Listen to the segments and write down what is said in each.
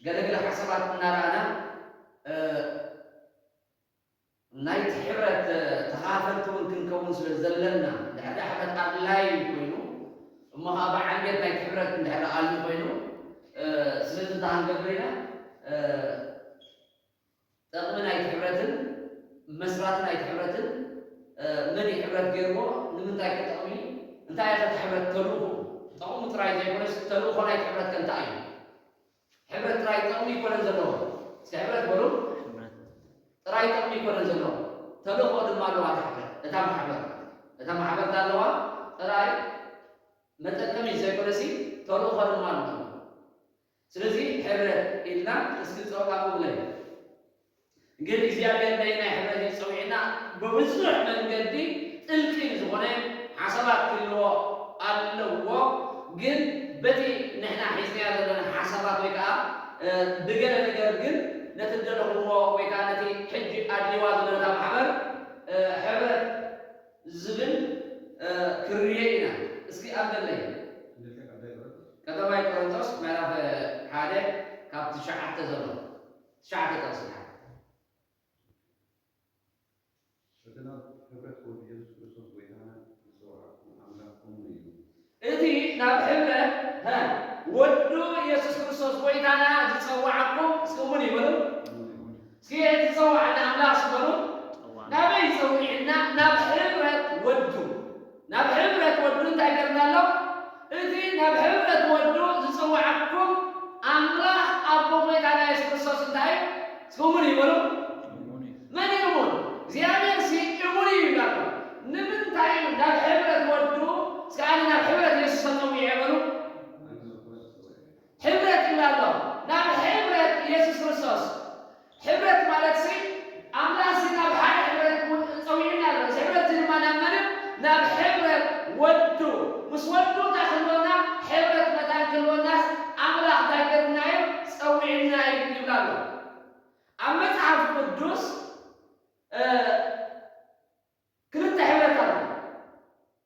ገለገለ ሓሳባት እናረኣና፣ እ፣ ናይቲ ሕብረት ተኻፈልቲ እውን ክንከውን ስለ ዘለና፣ እንድሕር ደኣ ሕብረት ኣድላዪ ኮይኑ፣ እሞ ኸዓ በዓል ቤት ናይቲ ሕብረት እንድሕር ደኣ ኣልዩ ኮይኑ፣ እ፣ ስለዚ እንታይ ክንገብር ኢና? እ፣ ጠቕሚ ናይቲ ሕብረትን መስራቲ ናይቲ ሕብረትን፣ እ፣ መን እዩ ሕብረት ገይርዎ? ንምንታይ ከ ጠቕሚ? እንታይ እዩ እቲ ሕብረት ተልእኾ? ጠቕሙ ጥራይ ዘይኮነስ ተልእኾ ናይቲ ሕብረት ከ እንታይ እዩ? ሕብረት ጥራይ ጠቕሚ ኣይኮነን ዘለዎ። እስኪ ሕብረት በሉ። ጥራይ ጠቕሚ ኣይኮነን ዘለዎ። ተልእኾ ድማ ኣለዋ እታ ሕብረት። እታ ማሕበር፣ እታ ማሕበር እታ ኣለዋ ጥራይ መጠቀሚ ዘይኮነሲ ተልእኾ ድማ ኣለዋ። ስለዚ ሕብረት ኢልና እስኪ ጸውዓ ብለይ። ግን እግዚኣብሔር ነየናይ ሕብረት እዩ ጸዊዕና? ብብዙሕ መንገዲ ጥልቂ ዝኾነ ሓሳባት ክህልዎ ኣለዎ። ግን በቲ ንሕና ሒዝናዮ ዘለና ሓሳባት ወይ ከዓ፣ እ፣ ብገለ ነገር ግን ነቲ ዝደለኹዎ ወይ ከዓ ነቲ ሕጂ ኣድልዋ ዘለታ ማሕበር፣ እ፣ ሕብረት ዝብል፣ እ፣ ክርዮ ኢና። እስኪ ኣንብበለይ። ቀዳማይ ቆሮንቶስ ምዕራፍ ሓደ ካብ ትሽዓተ ዘሎ። ትሽዓተ ጥቕሲ። እቲ ናብ ሕብረት ወዱ የሱስ ክርስቶስ ጐይታና ዝጸውዓኩም ኣምላኽ እሙን እዩ። እቲ ናብ ሕብረት፣ ሀ፣ ወዱ የሱስ ክርስቶስ ጐይታና ዝጸውዓኩም እስኪ እሙን እዩ በሉ። እሙን እዩ። እስኪ እቲ ዝጸውዓና ኣምላኽ እስኪ በሉ። ጸውዓና። ናበይ ጸዊዕና? ናብ ሕብረት ወዱ። ናብ ሕብረት ወዱ እንታይ ገርና ኣሎ? እቲ ናብ ሕብረት ወዱ ዝጸውዓኩም ኣምላኽ ኣቦ ጐይታና የሱስ ክርስቶስ እንታይ እዩ? እስኪ እሙን እዩ በሉ። እሙን እዩ። መን እዩ እሙን? እግዚኣብሔር ሲ እሙን እዩ ይብል ኣሎ። ንምንታይ እዩ ናብ ሕብረት ወዱ፣ እስኪ ኣነ ናብ ሕብረት የሱስ ተጸዊዐ በሉ። ሕብረት ይብል ኣሎ። ናብ ሕብረት የሱስ ክርስቶስ። ሕብረት ማለት ሲ ኣምላኽ ሲ ናብ ሓደ ሕብረት ጸዊዑና ኣሎ። እዚ ሕብረት እዚ ድማ ናብ መን? ናብ ሕብረት ወዱ። ምስ ወዱ እንታይ ክህልወና? ሕብረት መታን ክህልወናስ ኣምላኽ እንታይ ገይሩና እዩ? ጸዊዑና እዩ ይብል ኣሎ። ኣብ መጽሓፍ ቅዱስ፣ እ፣ ክልተ ሕብረት ኣሎ።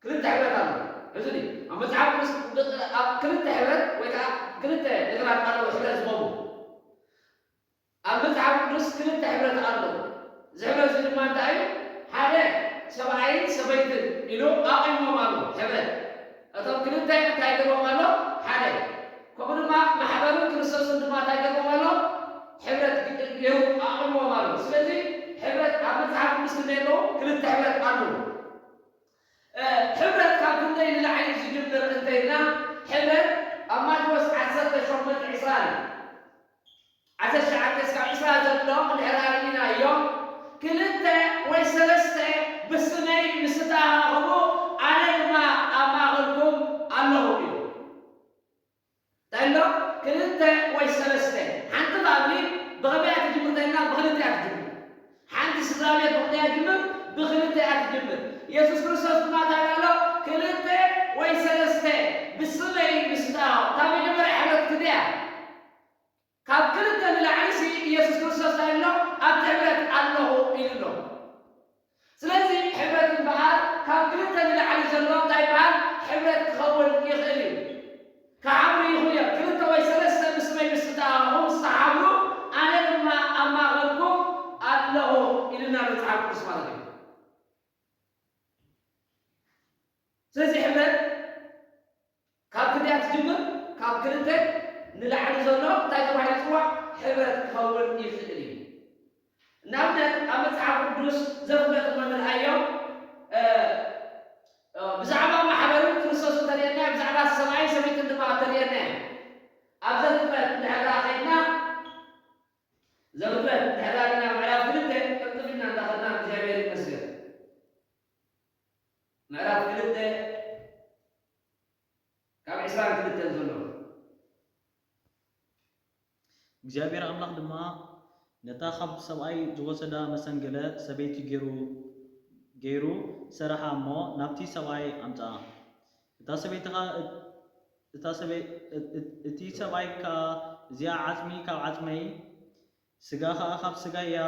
ክልተ ሕብረት ኣሎ። ሕዝኒ፣ ኣብ መጽሓፍ ቅዱስ ብ-፣ ኣብ ክልተ ሕብረት ወይ ከዓ ክልተ ነገራት ኣለዉ ሕብረት ዝገብሩ። ኣብ መጽሓፍ ቅዱስ ክልተ ሕብረት ኣሎ። እዚ ሕብረት እዚ ድማ እንታይ እዩ? ሓደ ሰብኣይን ሰበይትን ኢሉ ኣቑሞም ኣሎ ሕብረት። እቶም ክልተ እንታይ ገይርዎም ኣሎ? ሓደ። ከምኡ ድማ ማሕበርን ክርስቶስን ድማ እንታይ ገይርዎም ኣሎ? ሕብረት ገይሩ ኣቑሞም ኣሎ። ስለዚ ሕብረት ኣብ መጽሓፍ ቅዱስ ክንደይ ኣለዉ? ክልተ ሕብረት ኣለዉ። እ፣ ሕብረት ካብ ክንደይ ንላዕሊ እዩ ዝጅምር እንተኢልና፣ ሕብረት ኣብ ማቴዎስ ዓሰርተ ሸሞንተ ዕስራን ዓሰርተ ትሽዓተ እስካብ ዕስራ ዘሎ እንድሕር ኣርኢናዮ፣ ክልተ ወይ ሰለስተ ብስመይ ምስ ተኣኻኸቡ፣ ኣነ ድማ ኣብ ማእኸልኩም ኣለኹ ኢሉ። እንታይ ኣሎ? ክልተ ወይ ሰለስተ። ሓንቲ ፋሚሊ ብኸመይ እያ ትጅምር እንተኢልና፣ ብኽልተ እያ ትጅምር። ሓንቲ ስድራ ቤት ብኽመይ እያ ትጅምር? ብኽልተ እያ ትጅምር። የሱስ ክርስቶስ ድማ እንታይ ኣሎ? ክልተ ወይ ሰለስተ ብስመይ ምስ ተኣኻኸቡ። እታ መጀመርያ ሕብረት ክንደይ እያ? ካብ ክልተ ንላዕሊ ሲ ኢየሱስ ክርስቶስ እንታይ ኣሎ? ኣብቲ ሕብረት ኣለኹ ኢሉ ኣሎ። ስለዚ ሕብረት ዝበሃል ካብ ክልተ ንላዕሊ ዘሎ እንታይ ይበሃል? ሕብረት ክኸውን ይኽእል እዩ። ክሓብሩ ይኽእሉ እዮም። ክልተ ወይ ሰለስተ ብስመይ ምስ ተኣኻኸቡ፣ ምስ ተሓብሩ፣ ኣነ ድማ ኣብ ማእኸልኩም ኣለኹ ኢሉና መጽሓፍ ቅዱስ ማለት እዩ። ስለዚ ሕብረት ካብ ክንደይ እያ ትጅምር? ካብ ክልተ ንላዕሊ ዘሎ እንታይ ተባሂሉ ይጽዋዕ? ሕብረት ክኸውን ይኽእል እዩ። ንኣብነት ኣብ መጽሓፍ ቅዱስ ዘፍለጥ እሞ ንርኣዮ፣ እ፣ እ፣ ብዛዕባ ማሕበርን ክርስቶስን እንተሪእና፣ ብዛዕባ ሰብኣይን ሰበይትን ድማ እንተሪእና፣ ኣብ ዘፍጥረት እንድሕር ደኣ ኸይድና፣ ዘፍጥረት እንድሕር ደኣ ሪእና ምዕራፍ ክልተ ቅልጥፍ ኢልና እንዳኸድና እግዚኣብሔር ይመስገን። ምዕራፍ ክልተ ካብ ዕስራን ክልተን ዘሎ። እግዚኣብሔር ኣምላኽ ድማ ነታ ካብ ሰብኣይ ዝወሰዳ መሰንገለ ሰበይቲ ገይሩ፣ ገይሩ ሰረሓ እሞ ናብቲ ሰብኣይ ኣምጽኣ። እታ ሰበይቲ ኸኣ፣ እታ ሰበይ-፣ እ-፣ እ-፣ እቲ ሰብኣይ ከኣ፣ "እዚኣ ዓጽሚ ካብ ዓጽመይ፣ ስጋ ኸኣ ካብ ስጋይ እያ፣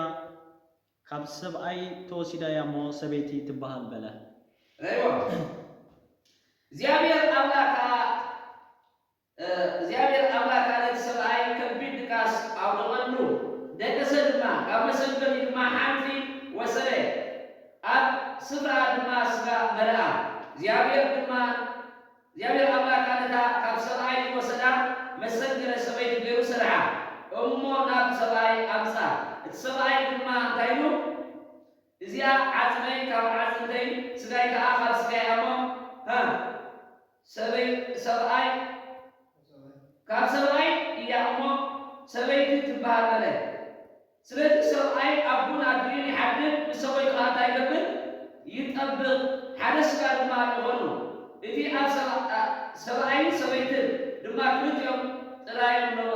ካብ ሰብኣይ ተወሲዳ እያ እሞ ሰበይቲ ትበሃል" በለ። ረእይዎ። እግዚኣብሔር ኣምላኽ ከኣ፣ እ፣ እግዚኣብሔር ኣምላኽ ከኣ ነቲ ሰብኣይ ከቢድ ድቃስ መሰንገሊ ድማ ሓንቲ ወሰደ፣ ኣብ ስፍራ ድማ ስጋ መልኣ። እግዚኣብሔር ድማ እግዚኣብሔር ኣምላክ ነታ ካብ ሰብኣይ ዝወሰዳ መሰንገለ ሰበይቲ ገይሩ ሰድዓ፣ እሞ ናብ ሰብኣይ ኣምጻ። እቲ ሰብኣይ ድማ እንታይ ኢሉ? እዚኣ ዓጽመይ ካብ ዓጽምተይ፣ ስጋይ ከኣ ካብ ስጋይ እያ እሞ፣ ሃ፣ ሰበይ ሰብኣይ ካብ ሰብኣይ እያ እሞ ሰበይቲ ትበሃል በለ። ስለዚ ሰብኣይ ኣቡን ኣዲኡን ይሓድግ፣ ምስ ሰበይቱ ኸኣ እንታይ ይገብር? ይጠብቕ፣ ሓደ ስጋ ድማ ይኾኑ። እቲ ኣብ ሰብኣይን ሰበይትን ድማ ክልቲኦም ጥራዮም ነበሩ።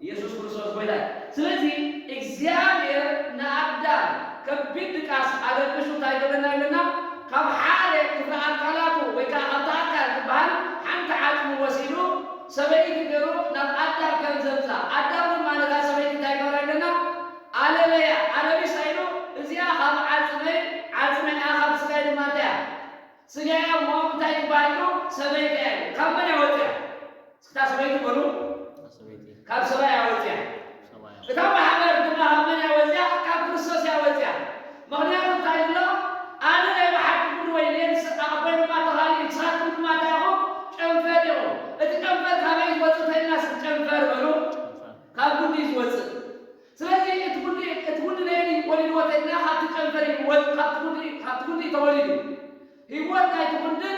ኢየሱስ ክርስቶስ ጐይታ እዩ። ስለዚ እግዚኣብሔር ንኣዳም ከቢድ ድቃስ ኣደቂሱ እንታይ ይገብረና ይብለና? ካብ ሓደ ክፍሊ ኣካላቱ ወይ ከዓ ካብቲ ኣካል ዝበሃል ሓንቲ ዓጽሙ ወሲዱ ሰበይቲ ገይሩ ናብ ኣዳም ከም ዘምጻ፣ ኣዳም ድማ ነታ ሰበይቲ እንታይ ይገብራ ይብለና? ኣለለያ፣ ኣለቢሳ ኢሉ፣ እዚኣ ካብ ዓጽመይ፣ ዓጽመይ እያ፣ ካብ ስጋይ ድማ እንታይ እያ? ስጋይ እያ እሞ እንታይ ትበሃል ኢሉ? ሰበይቲ እያ ኢሉ። ካብ መን እያ ወፂኣ? እስክታ ሰበይቲ በሉ። ካብ ሰበይቲ። ካብ ሰብኣይ እያ ወፂኣ። ሰብኣይ። እታ ማሕበር ድማ ካብ መን እያ ወፂኣ? ካብ ክርስቶስ እያ ወፂኣ። ምኽንያቱ እንታይ ኢሉ ኣሎ? ኣነ ናይ ብሓቂ ጉንዲ ወይ ሌንስ ኣቦይ ድማ ተኻሊ፣ ንስኻትኩም ድማ እንታይ ኢኹም? ጨንፈር ኢኹም። እቲ ጨንፈር ካበይ ዝወፅእ ተይልና እስኪ ጨንፈር በሉ። ጨንፈር። ካብ ጉንዲ እዩ ዝወፅእ። ስለዚ እቲ ጉንዲ፣ እቲ ጉንዲ ነየን እዩ ወሊድዎ ተይልና ካብቲ ጨንፈር እዩ ወ-፣ ካብቲ ጉንዲ፣ ካብቲ ጉንዲ እዩ ተወሊዱ። ህይወት ናይቲ ጉንድን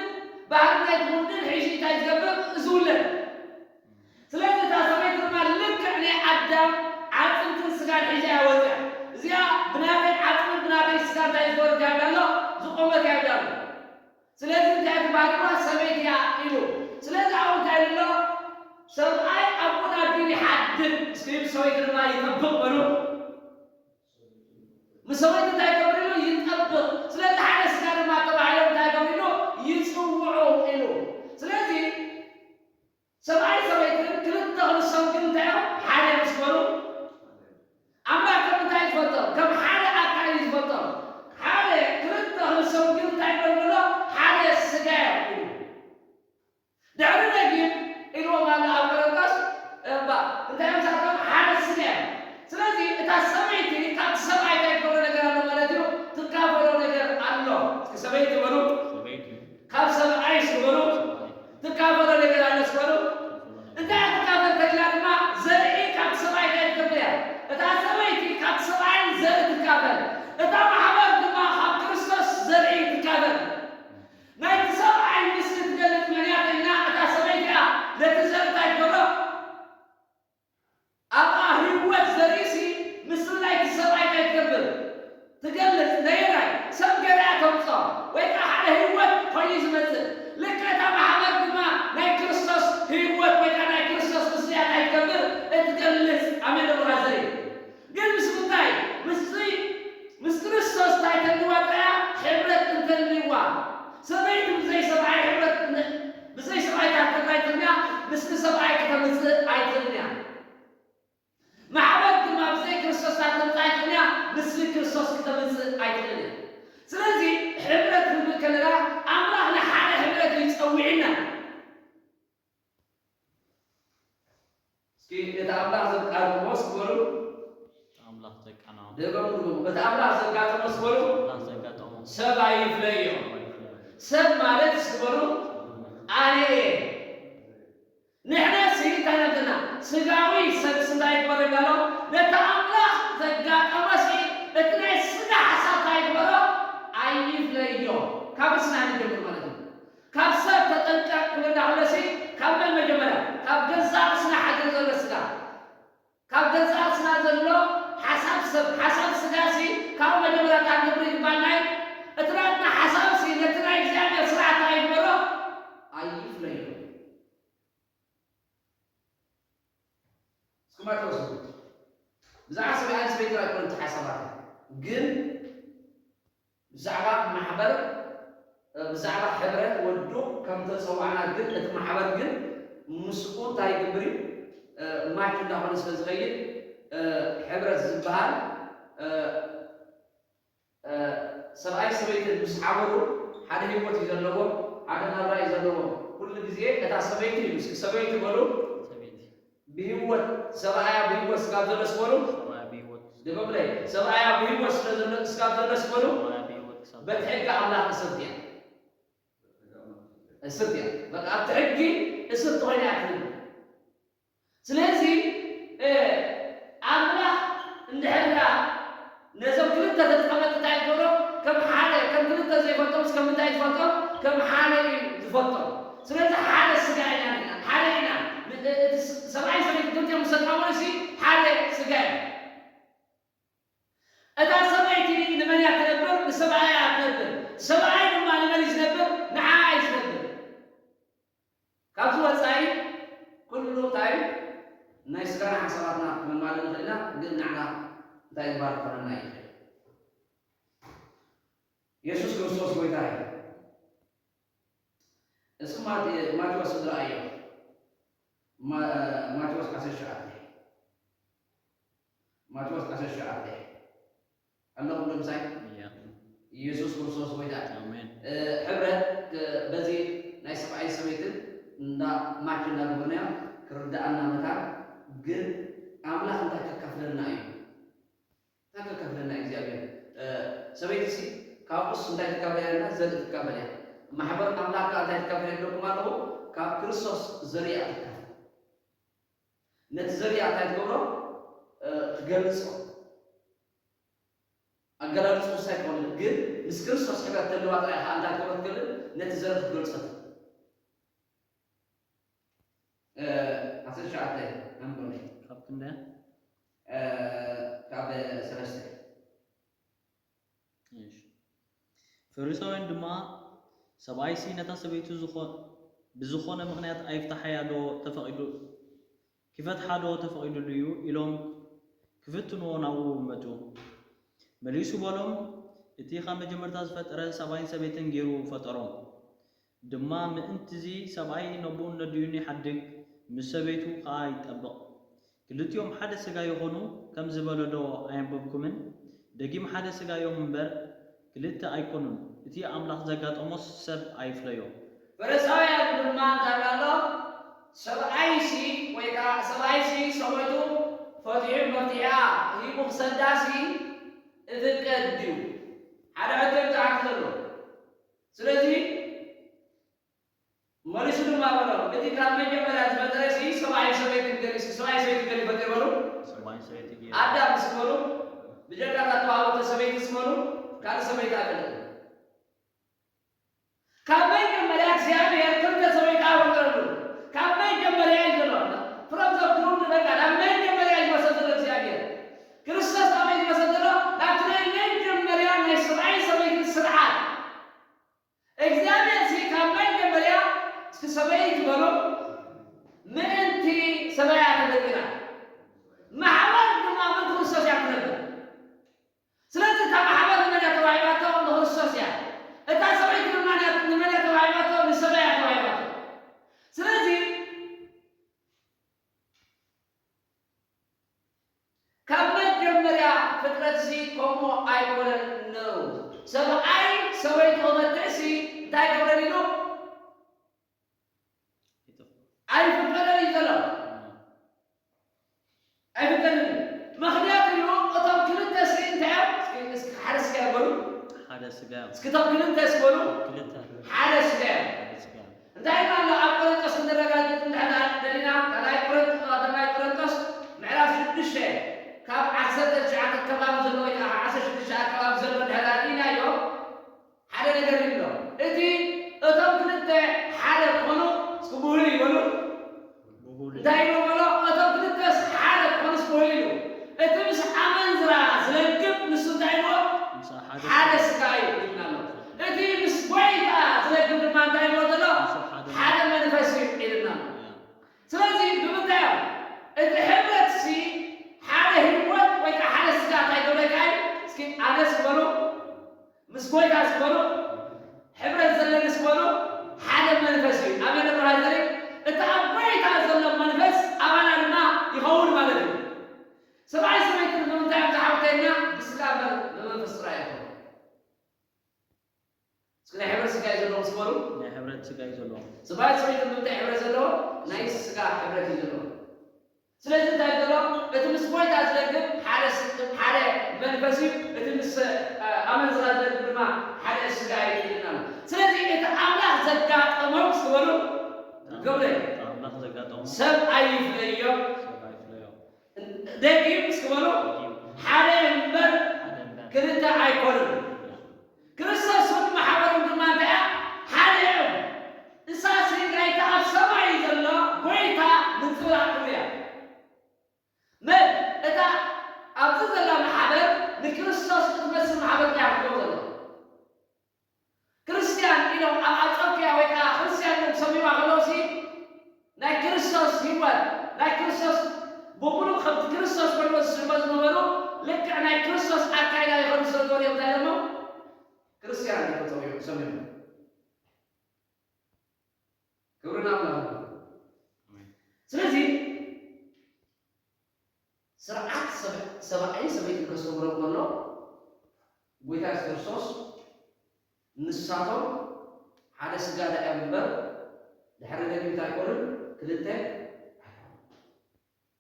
ባህሪ ናይቲ ጉንድን ሒዙ እንታይ ዝገብር? ዝውለድ። ስለዚ እታ ሰበይቲ ድማ ልክዕ ናይ ኣዳም ዓጽምትን ስጋን ሒዛ እያ ወፂኣ። እዚኣ ብናተይ ዓጽምን ብናተይ ስጋ እንታይ ዝበለት እያ ኢላ ኣሎ? ዝቆመት እያ ኢላ ኣሎ። ስለዚ እንታይ ትበሃል ድማ ሰበይቲ እያ ኢሉ። ስለዚ ኣብኡ እንታይ ኢሉ ኣሎ? ሰብኣይ ኣቡን ኣዲኡን ይሓድግ፣ እስኪ ሰበይቲ ድማ ይጠብቕ በሉ። ምስ ሰበይቲ እንታይ ይገብር ኢሉ? ይጠብቕ። ስለዚ ሓደ ስጋ ድማ ተባሂሎም እንታይ ይገብር ኢሉ? ይጽውዑ ኢሉ። ስለዚ ሰብኣይ ሰበይትን ክልተ ክንሶም ግን እንታይ እዮም? ሓደ እዮም። ምስ በሉ ኣምላኽ ከም እንታይ ዝፈልጦም? ከም ሓደ ኣካል እዩ ዝፈልጦም። ሓደ ክልተ ክንሶም ግን እንታይ ይበል ዘሎ? ሓደ ስጋ እዮም ኢሉ። ድሕሪ ነጊር ኢልዎም ኣሎ ኣብ ቆሮንቶስ እባ እንታይ እዮም ንሳቶም? ሓደ ስጋ እዮም። ስለዚ እታ ሰበይቲ ካብቲ ሰብኣይ እንታይ ትገብሮ ነገር ኣሎ ማለት እዩ? ትካፈሎ ነገር ኣሎ። እስኪ ሰበይቲ በሉ። ሰበይቲ። ካብ ሰብኣይ እስኪ በሉ። ሰብኣይ። ትካፈሎ ነገር ኣሎ እስኪ በሉ። እንታይ ትካፈል ተብላ ድማ ዘርኢ ካብቲ ሰብኣይ እንታይ ትገብር እያ? እታ ሰበይቲ ካብቲ ሰብኣይ ዘርኢ ትካፈል። እታ ማሕበር ድማ ካብ ክርስቶስ ዘርኢ ትካፈል። ናይቲ ሰብኣይ ምስሊ ትገልጽ መን እያ ተይልና፣ እታ ሰበይቲ እያ ነቲ ዘርኢ እንታይ ትገብሮ? ኣብኣ ህይወት ዘርእሲ ምስሉ ናይቲ ሰብኣይ እንታይ ትገብር? ትገልጽ። ነየናይ? ሰብ ገለ እያ ተምጽኦ ወይ ከዓ ሓደ ህይወት ኮይኑ ዝመጽእ። ልክዕ እታ ማሕበር ድማ ናይ ክርስቶስ ህይወት ወይ ከዓ ናይ ክርስቶስ ምስሊ እያ እንታይ ትገብር? እትገልጽ። ኣሜን ዶ ብራዘር? ግን ምስ ምንታይ? ምስዚ ምስ ክርስቶስ እንታይ ተልዋ ጥራያ? ሕብረት እንተልዋ። ሰበይቲ ብዘይ ሰብኣይ ሕብረት ን-፣ ብዘይ ሰብኣይ ታተላ ኣይትኽእልን እያ፣ ምስቲ ሰብኣይ ከተምጽእ ኣይትኽእልን እያ። ማሕበር ድማ ብዘይ ክርስቶስ ታተምጽእ ኣይትኽእልን እያ፣ ምስቲ ክርስቶስ ክተምጽእ ኣይትኽእልን እያ። ስለዚ ሕብረት ክንብል ከለና ኣምላኽ ንሓደ ሕብረት እዩ ጸዊዕና። እስኪ እቲ ኣምላኽ ዘጋጠሞ እስኪ በሉ። ኣምላኽ ዘጋጠሞ። ደገሙ ድገሙ። እቲ ኣምላኽ ዘጋጠሞ እስኪ በሉ። ኣምላኽ ዘጋጠሞ። ሰብ ኣይፍለዮ። ሰብ ማለት እስኪ በሉ ኣነ እየ። ንሕና ሲ እንታይ ነብና ስጋዊ ሰብ እንታይ ይግበረና ኣሎ? ነቲ ኣምላኽ ዘጋጠሞ ሲ እቲ ናይ ስጋ ሓሳብ እንታይ ይግበሮ? ኣይፍለዮ። ካብ ስና ንጀምር ማለት እዩ። ካብ ሰብ ተጠንቀቕ ክብለና ከሎሲ፣ ካብ መን መጀመርያ? ካብ ገዛእ ርእስና ሓገር ዘሎ ስጋ። ካብ ገዛእ ርእስና ዘሎ ሓሳብ ሰብ፣ ሓሳብ ስጋሲ፣ ካብ መጀመርያ እንታይ ክንገብር ይግባና እዩ? እቲ ናትና ሓሳብሲ፣ ነቲ ናይ እግዚኣብሔር ስርዓት እንታይ ይግበሮ? ኣይፍለዮ። እስኪ ማቴዎስ፣ ብዛዕባ ሰብኣይን ሰበይትን ኣይኮነን እቲ ሓሳባት፣ ግን ብዛዕባ ማሕበር፣ ብዛዕባ ሕብረት ወዱ ከም ተጸዋዕና፣ ግን እቲ ማሕበር ግን ምስኡ እንታይ ይገብር እዩ? ማች እንዳኾነ ስለ ዝኸይድ፣ ሕብረት ዝበሃል፣ ሰብኣይ ሰበይትን ምስ ሓበሩ ሓደ ህይወት እዩ ዘለዎም፣ ሓደ ናብራ እዩ ዘለዎም። ኩሉ ግዜ እታ ሰበይቲ እዩ፣ እስኪ ሰበይቲ በሉ። ሰበይቲ። ብህይወት፣ ሰብኣያ ብህይወት ስጋብ ዘሎ ስበሉ። ሰብኣያ ብህይወት ደገምለይ፣ ሰብኣያ ብህይወት ስለ ዘሎ፣ እስካብ ዘሎ ስበሉ፣ ሰብኣያ ብህይወት እስካብ በቲ ሕጊ ኣምላኽ እስርቲ እያ። እስርቲ እያ። በቃ ኣብቲ ሕጊ እስርቲ ኮይና እያ ትነብር። ስለዚ፣ እ፣ ኣምላኽ እንድሕር ደኣ ነዞም ክልተ ተጻመድቲ እንታይ ይገብሮ? ከም ሓደ፣ ከም ክልተ ዘይፈልጦም፣ እስከ ምንታይ ዝፈልጦም? ከም ሓደ እዩ ዝፈልጦም። ስለዚ ሓደ ስጋ ኢና ንሕና፣ ሓደ ኢና። ን-፣ እ-፣ እቲ ስ-፣ ሰብኣይ ሰበይቲ ክልቲኦም ምስ ተጣመሩሲ ሓደ ስጋ እዮም። እታ ሰበይቲ ንመን እያ ትነብር? ንሰብኣያ እያ ትነብር። ሰብኣይ ድማ ንመን እዩ ዝነብር? ንዓኣ እዩ ዝነብር። ካብዚ ወጻኢ ኩሉ እንታይ ናይ ስጋና ሓሳባትና ክነማልእ ንኽእል ኢና፣ ግን ንዓና እንታይ ግባር ክኾነና ይኽእል? የሱስ ክርስቶስ ጎይታ እዩ። እስኪ ማቴ-፣ ማቴዎስ ዝረኣዮ፣ ማ-፣ ማቴዎስ ዓሰርተ ትሽዓተ፣ ማቴዎስ ዓሰርተ ትሽዓተ ኣለኹም ዶ ምሳይ? እያ። ኢየሱስ ክርስቶስ ጎይታ። ኣሜን። እ፣ ሕብረት፣ እ፣ በዚ ናይ ሰብኣይ ሰበይትን እንዳ ማች እንዳገበርናዮ ክርድኣና መታን፣ ግን ኣምላኽ እንታይ ከካፍለና እዩ? እንታይ ከካፍለና እዩ እግዚኣብሔር? እ፣ ሰበይትሲ ካብኡስ እንታይ ትካፈል እያ? ዘርኢ ትካፈል እያ። ማሕበር ኣምላኽ ከኣ እንታይ ትካፈል እያ ኢለኩም ኣለኹ? ካብ ክርስቶስ ዘርኢ እያ ትካፈል። ነቲ ዘርኢ እንታይ ትገብሮ? እ፣ ትገልጾ። ኣገላልጾ ውሳይ ትኾን፣ ግን ምስ ክርስቶስ ሕብረት ተለዋ ጥራይ ከኣ እንታይ ትገብሮ ትክእል? ነቲ ዘርኢ ክትገልጾ ትክእል። እ፣ ዓሰርተ ትሽዓተ ኣንብበለይ። ካብ ክንደይ? እ፣ ካብ ሰለስተ። እሺ። ፈሪሳውያን ድማ፣ "ሰብኣይሲ ነታ ሰበይቱ ዝኾ-፣ ብዝኾነ ምኽንያት ኣይፍታሓያ ዶ ተፈቒዱ-፣ ኪፈትሓ ዶ ተፈቒዱሉ እዩ?" ኢሎም ክፍትንዎ ናብኡ መጹ። መሊሱ በሎም፣ "እቲ ካብ መጀመርታ ዝፈጠረ ሰብኣይን ሰበይትን ገይሩ ፈጠሮም። ድማ ምእንትዚ ሰብኣይ ነቦኡን ነዲኡን ይሓድግ፣ ምስ ሰበይቱ ከኣ ይጠብቕ። ክልቲኦም ሓደ ስጋ ይኾኑ ከም ዝበሎ ዶ ኣየንበብኩምን? ደጊም ሓደ ስጋ እዮም እምበር ክልተ ኣይኮኑን። እቲ ኣምላኽ ዘጋጠሞስ ሰብ ኣይፍለዮ።" ፈሪሳውያን ድማ እንታይ ኣሎ? ሰብኣይሲ ወይ ከኣ ሰብኣይሲ ሰበይቱ ፈቲሑ መፍትሒኣ ሂቡ ክሰዳሲ እፍቀድ ድዩ? ሓደ ሕቶ እዩ ዝሓት ዘሎ። ስለዚ መሊሱ ድማ በሎም፣ "እቲ ካብ መጀመርያ ዝፈጠረሲ ሰብኣይ ሰበይትን ገይሩ፣ ሰብኣይ ሰበይቲ ገይሩ ይፈጥር" በሉ። ሰብኣይ ሰበይቲ ገይሩ። ኣዳም ምስ በሉ፣ ብጀካ እታ ተዋህበቶ ሰበይቲ ምስ በሉ፣ ካልእ ሰበይቲ ኣይፈለጥን። ካብ መጀመርያ እግዚኣብሔር ክልተ ሰበይቲ ኣይፈጠረሉ። ካብ መጀመርያ እዩ ዘሎ። From the ground በቃ፣ ናብ መጀመርያ እዩ ዝወሰድ ዘሎ እግዚኣብሔር። ክርስቶስ ኣበይ ዝወሰድ ዘሎ? ናብቲ ናይ መጀመርያ ናይ ሰብኣይ ሰበይቲ ስርዓት። እግዚኣብሔር ሲ ካብ መጀመርያ እስኪ ሰበይቲ በሉ፣ ምእንቲ ሰበያ ተፈጢራ። ማሕበር ድማ ምን ክርስቶስ እያ ትነብር። ስለዚ እታ ማሕበር ንመን እያ ተዋሂባቶ? ንክርስቶስ እያ። እታ ሰበይቲ ድማ ንያ-፣ ንመን እያ ተዋሂባቶ? ንሰበያ እያ ተዋሂባቶ። ስለዚ ካብ መጀመርያ ፍጥረትሲ ከምኡ ኣይኮነን ነሩ። ሰብኣይ ሰበይቱ ክፈትሕሲ እንታይ ገብረን ኢሉ? ኣይፍቀደን እዩ ዘሎ። ኣይፍቀደን እዩ። ምኽንያቱ እዩ፣ እቶም ክልተ ሲ እንታይ እዮም? እስኪ፣ እስኪ ሓደ ስጋ እዮም በሉ። ሓደ ስጋ እዮም። እስኪ እቶም ክልተ ሲ በሉ። ክልተ። ሓደ ስጋ እዮም። ሓደ ስጋ እዮም። እንታይ ኢልና ኣሎ? ኣብ ቆሮንቶስ ክንረጋግጽ እንድሕር ደኣ ደሊና፣ ካልኣይ ቆሮንቶ-፣ ቀዳማይ ቆሮንቶስ ምዕራፍ ሽዱሽተ ካብ ዓሰርተ ትሽዓተ ኣከባቢ ዘሎ ወይ ከዓ ዓሰርተ ሽዱሽተ ኣከባቢ ዘሎ እንድሕር ደኣ ርኢናዮ፣ ሓደ ነገር ይብሎ። እቲ እቶም ክልተ ሓደ ክኾኑ እስኪ ብውህሉ ይበሉ። ብውህሉ። እንታይ ይብሎ በሎ? እቶም ክልተስ ሓደ ክኾኑ እስኪ ብውህሉ ይብሉ። እቲ ምስ ኣመንዝራ ዝለግብ ንሱ እንታይ ይብሎ? ምስ ሓደ ሓደ ስጋ እዩ ይብልና ኣሎ። እቲ ምስ ጎይታ ዝለግብ ድማ እንታይ ይብሎ ዘሎ? ምስ ሓደ ሓደ መንፈስ እዩ ይብልና ኣሎ። ያ። ስለዚ ብምንታይ እዮም? እቲ ሕብረት ሲ ሓደ ህይወት ወይ ከዓ ሓደ ስጋ እንታይ ይገብረካ እዩ? እስኪ ኣነስ በሉ፣ ምስ ጎይታ ዝበሉ፣ ሕብረት ዘለንስ በሉ፣ ሓደ መንፈስ እዩ። ኣሜን። ብርሃን ዘርኢ፣ እቲ ኣብ ጎይታ ዘሎ መንፈስ ኣባና ድማ ይኸውን ማለት እዩ። ሰብኣይ ሰበይትን ብምንታይ እዮም ዝሓብተና? ብስጋ እምበር ብመንፈስ ጥራይ ኣይኮኑን። እስኪ ናይ ሕብረት ስጋ እዩ ዘለዎም ዝበሉ። ናይ ሕብረት ስጋ እዩ ዘለዎም። ሰብኣይ ሰበይትን ብምንታይ ሕብረት ዘለዎ? ናይ ስጋ ሕብረት እዩ ዘለዎም። ስለዚ እንታይ ዘሎ? እቲ ምስ ጎይታ ዝለግብ ሓደ ስ-፣ ሓደ መንፈስ እዩ፣ እቲ ምስ ኣመንዝራ ዝነብር ድማ ሓደ ስጋ እዩ ኢልና ኣሎ። ስለዚ እቲ ኣምላኽ ዘጋጠሞም ዝበሉ ገብረ ኣምላኽ ዘጋጠሙ ሰብ ኣይፍለዮም። ሰብ ኣይፍለዮም። ደጊም ዝበሉ ሓደ እምበር ሓደ እምበር ክልተ ኣይኮኑን። ክርስቶስ እውን ማሕበሮም ድማ እንታይ ሓደ እዮም። እሳ ስሪት ናይታ ኣብ ሰማይ ዘሎ ጎይታ ምንጽብራቕ ክብሪ እያ። መን እታ ኣብዚ ዘላ ማሕበር ንክርስቶስ እትመስል ማሕበር እያ ክትከውን ዘሎ። ክርስትያን ኢሎም ኣብ ኣንጾኪያ ወይ ከዓ ክርስትያን ኢሎም ሰሚማ ከለውሲ ናይ ክርስቶስ ህይወት ናይ ክርስቶስ ብምሉእ ከምቲ ክርስቶስ ኮይኑ ዝስመ ዝነበሩ ልክዕ ናይ ክርስቶስ ኣካይዳ ይኸዱ ስለ ዝበሉ እዮም እንታይ ኢሎሞ ክርስትያን ኢሎም ሰሚሙ ሰሚሙ ክብሪ ናብ ኣምላኽ ይኹን። ስለዚ ስርዓት ሰብኣይን ሰበይትን ከስተምሮም ከሎ ጎይታ የሱስ ክርስቶስ ንሳቶም ሓደ ስጋ ደኣ እዮም እምበር ድሕሪ ደጊም እንታይ ኣይኮኑን ክልተ ኣይኮኑን።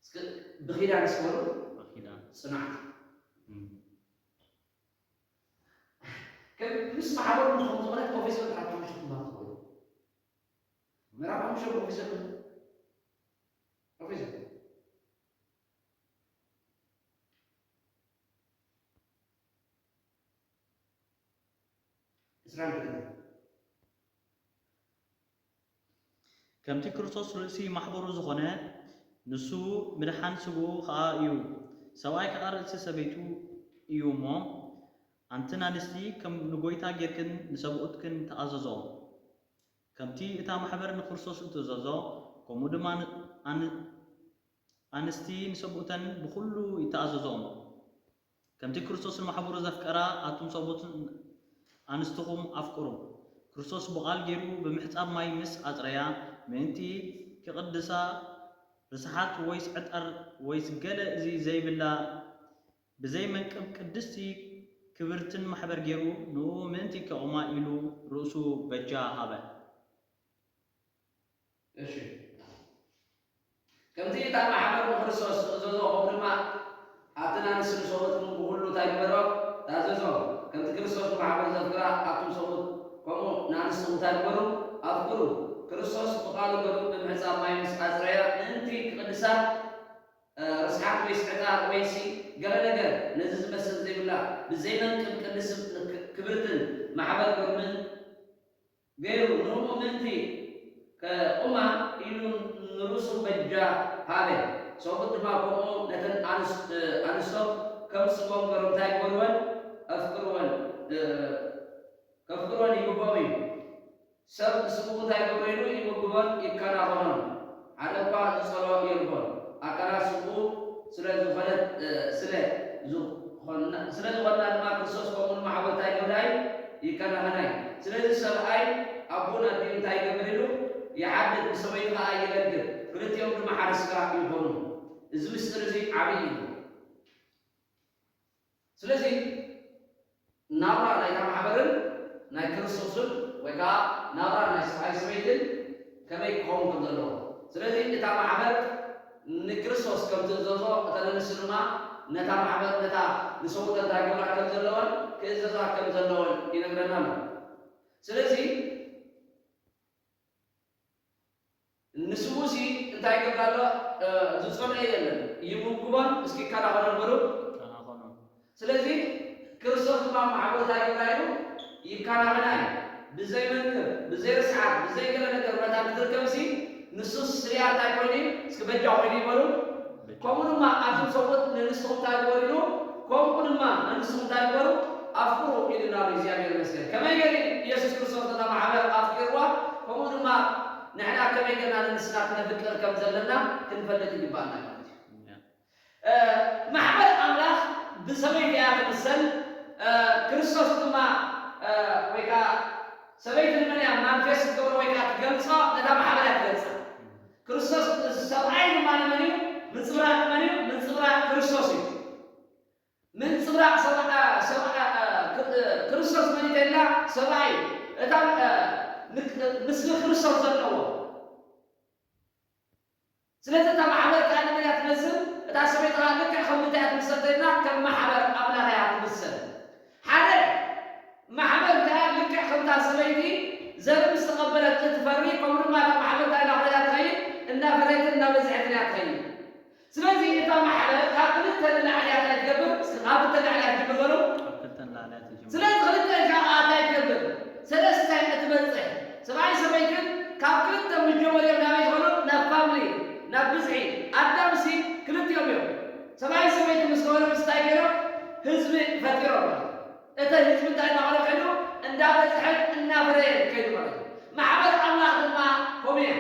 እስኪ ብኺዳን እስኪ በሉ ብኺዳን። ጽናት። እም። ከም ምስ ማሕበሩ ንኸም ዝኾነ ኮፌሶ ምዕራፍ ሓሙሽተ ትማል ትኾኑ። ምዕራፍ ሓሙሽተ ኮፌሶ ኮፌሶ እስራኤል ከምቲ ክርስቶስ ርእሲ ማሕበሩ ዝኾነ፣ ንሱ ምድሓን ስግኡ ኸኣ እዩ። ሰብኣይ ከኣ ርእሲ ሰበይቱ እዩ እሞ፣ ኣንትን ኣንስቲ፣ ከም ንጎይታ ጌርክን ንሰብኡትክን ተኣዘዞም። ከምቲ እታ ማሕበር ንክርስቶስ እትእዘዞ፣ ከምኡ ድማ ኣን-፣ ኣንስቲ ንሰብኡተን ብኹሉ ይተኣዘዞም። ከምቲ ክርስቶስ ንማሕበሩ ዘፍቀራ፣ ኣቱም ሰብኡት ኣንስትኹም ኣፍቅሩ። ክርስቶስ ብቓል ገይሩ ብምሕጻብ ማይ ምስ ኣጽረያ፣ ምእንቲ ክቕድሳ፣ ርስሓት ወይስ ዕጣር ወይስ ገለ እዚ ዘይብላ ብዘይ መንቅብ ቅድስቲ ክብርትን ማሕበር ገይሩ፣ ንኡ ምእንቲ ከቑማ ኢሉ ርእሱ በጃ ሃበ። እሺ። ከምቲ እታ ማሕበር ንክርስቶስ ትእዘዞ፣ ከምኡ ድማ ኣትን ኣንስትን ሰብኡትኩም ብኹሉ እንታይ ግበሮ? ታዘዞ። ከምቲ ክርስቶስ ንማሕበር ዘፍቅራ፣ ኣቱም ሰብኡት ከምኡ ንኣንስትኹም እንታይ ግበሩ? ኣፍቅሩ። ክርስቶስ ብቓሉ ገሩ ብምሕጻብ ማይ ምስ ኣጽረያ፣ ምእንቲ ክቕድሳ፣ እ፣ ርስሓት ወይስ ዕጣር ወይሲ ገለ ነገር ነዚ ዝመስል ዘይብላ፣ ብዘይመንቅብ ቅድስት ክ-፣ ክብርትን ማሕበር ገሩ ምእን-፣ ገይሩ፣ ንእኡ ምእንቲ ከቑማ ኢሉ ንርእሱ በጃ ሃበ። ሰብኡት ድማ ከምኡ ነተን ኣንስ-፣ ኣንስቶ ከም ስብኦም ገሮም እንታይ ይግበርወን? ኣፍቅርወን፣ እ፣ ከፍቅርወን ይግብኦም እዩ። ሰብ ንስብኡ እንታይ ይገብሮ ኢሉ ይምግቦን ይከናኸኖን። ሓደ እኳ ዝጸልኦ የልቦን። ኣካላት ስብኡ ስለ ዝኾነት፣ እ፣ ስለ ዝኾና፣ ስለ ዝኾና ድማ ክርስቶስ ከምኡ ንማሕበር እንታይ ይገብራ እዩ? ይከናኸና እዩ። ስለዚ ሰብኣይ ኣቦኡን ኣዲኡን እንታይ ይገብር ኢሉ? ይሓድግ፣ ብሰበይቱ ኸኣ ይለግብ፣ ክልቲኦም ድማ ሓደ ስጋ ይኾኑ። እዚ ምስጢር እዚ ዓብዪ እዩ። ስለዚ ናብራ ናይታ ማሕበርን ናይ ክርስቶስን ወይ ከዓ ናብራ ናይ ሰብኣይ ሰበይትን ከመይ ክኸውን ከም ዘለዎ። ስለዚ እታ ማሕበር ንክርስቶስ ከም ትእዘዞ፣ እተን ኣንስቲ ድማ ነታ ማሕበር፣ ነታ ንሰብኡተን እንታይ ክገብራ ከም ዘለወን፣ ክእዘዛ ከም ዘለወን ይነግረና ኣሎ። ስለዚ ንስዉሲ እንታይ ይገብር ኣሎ? እ፣ ዝጸልኦ የለን። ይምግቦን እስኪ ይከናኸኖን በሉ። ይከናኸኖን። ስለዚ ክርስቶስ ድማ ማሕበሩ እንታይ ይገብራ ኢሉ? ይከናኸና እዩ። ብዘይ መንክር፣ ብዘይ ርስሓት፣ ብዘይ ገለ ነገር መታን ክትርከብሲ፣ ንሱስ ስርያ እንታይ ኮይኑ እዩ? እስኪ በጃ ኮይኑ እዩ በሉ። ከምኡ ድማ ኣቱም ሰብኡት ንንስኹም እንታይ ግበሩ ኢሉ? ከምኡ ድማ ንንስኹም እንታይ ግበሩ? ኣፍቅሩ ኢሉና ኣሎ እግዚኣብሔር ይመስገን። ከመይ ገይሩ ኢየሱስ ክርስቶስ ነታ ማሕበር ኣፍቂርዋ? ከምኡ ድማ ንሕና ከመይ ጌርና ንንስና ክነፍቅር ከም ዘለና ክንፈልጥ ይግባኣና ማለት እዩ። እ፣ ማሕበር ኣምላኽ ብሰበይቲ እያ ትምሰል። እ፣ ክርስቶስ ድማ፣ እ፣ ወይ ከዓ ሰበይቲ ንመን እያ ማንፌስት ትገብሮ ወይ ከዓ ትገልጾ? ነታ ማሕበር እያ ትገልጻ። ክርስቶስ፣ ሰብኣይ ድማ ንመን እዩ? ምንጽብራቕ መን እዩ? ምንጽብራቕ ክርስቶስ እዩ። ምንጽብራቕ ሰብኣ-፣ ሰብኣ-፣ እ፣ ክር-፣ እ፣ ክርስቶስ መን እዩ ተላ? ሰብኣይ እዩ። እታ፣ እ፣ ንክ-፣ እ፣ ምስሊ ክርስቶስ ዘለዎ። ስለዚ እታ ማሕበር ከኣ ንመን እያ ትመስል? እታ ሰበይቲ ከኣ ልክዕ ከም ምንታይ እያ ትምሰል ተልና? ከም ማሕበር ኣምላኽ እያ ስለዚ ክልተ ኢልካ ከዓ እንታይ ትገብር? ሰለስተ እትበፅሕ ሰብኣይ ሰበይትን ካብ ክልተ ምስ ጀመርዮም ናበይ ዝኾኑ? ናብ ፋምሊ፣ ናብ ብዝሒ። ኣዳምሲ ክልቲኦም እዮም። ሰብኣይ ሰበይትን ምስ ገበሩ ምስ እንታይ ገይሮም? ህዝቢ ፈጢሮም ማለት እዩ። እቲ ህዝቢ እንታይ እናኾነ ከይዱ? እንዳበዝሐን እናፍረየን ከይዱ ማለት እዩ። ማሕበር ኣምላኽ ድማ ከምኡ እያ።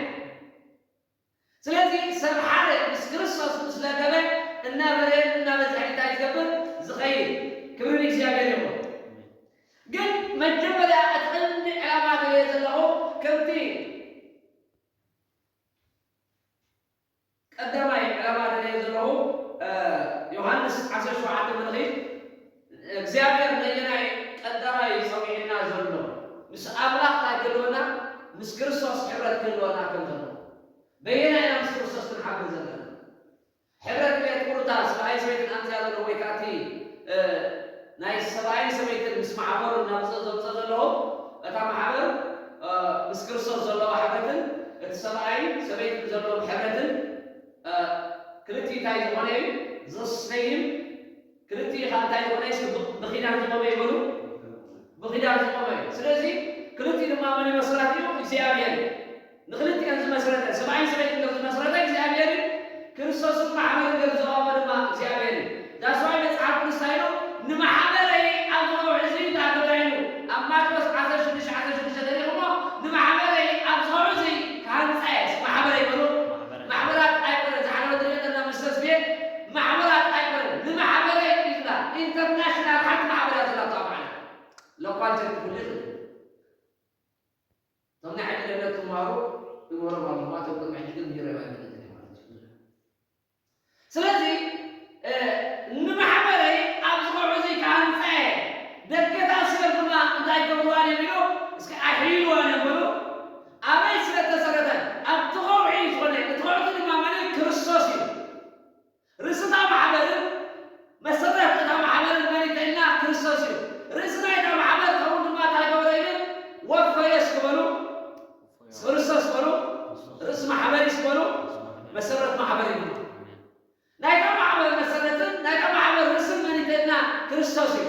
ስለዚ ሰብ ሓደ ምስ ክርስቶስ ምስ ለገበ እናበረየን እናበዝሐን እንታይ ዝገብር? ዝኸይድ። ክብሪ ንእግዚኣብሔር ይኹን። ግን መጀመርያ እቲ ቀንዲ ዕላማ ደልየ ዘለኹ ከምቲ ቀዳማይ ዕላማ ደልየ ዘለኹ እ፣ ዮሃንስ ዓሰርተ ሸውዓተ ምልኺ እግዚኣብሔር ነየናይ ቀዳማይ እዩ ጸዊዕና ዘሎ? ምስ ኣምላኽ እንታይ ክህልወና? ምስ ክርስቶስ ሕብረት ክህልወና ከም ዘሎ። በየናይ ኢና ምስ ክርስቶስ ክንሓብር ዘለና? ሕብረት ቤት ቁርታ ሰብኣይ ሰበይትን ኣንትያ ዘሎ ወይ ከዓ እቲ እ፣ ናይ ሰብኣይን ሰበይትን ምስ ማሕበሩ እናምፅእ ዘምፅእ ዘለዎ እታ ማሕበር እ፣ ምስ ክርስቶስ ዘለዋ ሕብረትን እቲ ሰብኣይን ሰበይትን ዘለዎም ሕብረትን እ፣ ክልቲኡ እንታይ ዝኾነ እዩ? ዘስተይም ክልቲኡ ከዓ እንታይ ዝኾነ እዩ? ብ- ብኺዳን ዝቆመ ይበሉ። ብኺዳን ዝቆመ እዩ። ስለዚ ክልቲኡ ድማ መን እዩ መስራቲ እዩ? እግዚኣብሔር እዩ። ንክልቲአን ዝመስረተ ሰብኣይን ሰበይትን ከም ዝመስረተ እግዚኣብሔር እዩ። ክርስቶስን ማሕበርን ከም ዘቆመ ድማ እግዚኣብሔር እዩ። ዳስዋይ መፅሓፍ ቅዱስ እንታይ ኢሉ? ንማሕበረይ ኣብ ዝኸውዕ እዚ እንታይ ክብላ ኢሉ? ኣብ ማቴዎስ ዓሰርተ ሽዱሽተ ዓሰርተ ሽዱሽተ ተሪኹሞ ንማሕበረይ ኣብ ዝኸውዕ እዚ ክሃንፃ እየ። ማሕበረይ በሉ። ማሕበራት ኣይኮነን ዝሓለወ ድሌተና ምስ ተስፍየ ማሕበራት ኣይኮነን ንማሕበረይ ኢልና ኢንተርናሽናል ሓንቲ ማሕበር እያ ዘላቶ ኣብ ዓለም። ሎኳል ቸርች ክፍሉ ይኽእል። እቶም ናይ ሕጂ ደብነት ክመሃሩ ይምህሮም ኣለኹ። እቶም ቅድሚ ሕጂ ግን ምሂሮም ኣይፈልጥን እዮም ማለት እዩ። ስለዚ እ፣ ንማሕበረይ ኣብ ዝኸውዕ እዚ ክሃንፀ ደገታት ስለ ድማ እንታይ ገብርዋን እዮም ኢሉ እስከ ኣሕይልዋን እዮም በሉ። ኣበይ ስለ ተሰረተ ኣብቲ ከውሒ ዝኾነ እቲ ከውሒ ድማ መን ክርስቶስ እዩ። ርእስታ ማሕበርን መሰረት እታ ማሕበርን መን እንተኢልና ክርስቶስ እዩ። ርእሲ ናይታ ማሕበር ከምኡ ድማ እንታይ ገበረ ይብል? ወፈየ እስኪ በሉ። ክርስቶስ በሉ። ርእሲ ማሕበር እዩ በሉ። መሰረት ማሕበር እዩ። ናይታ ማሕበር መሰረትን ናይታ ማሕበር ርእስን መን እንተኢልና ክርስቶስ እዩ።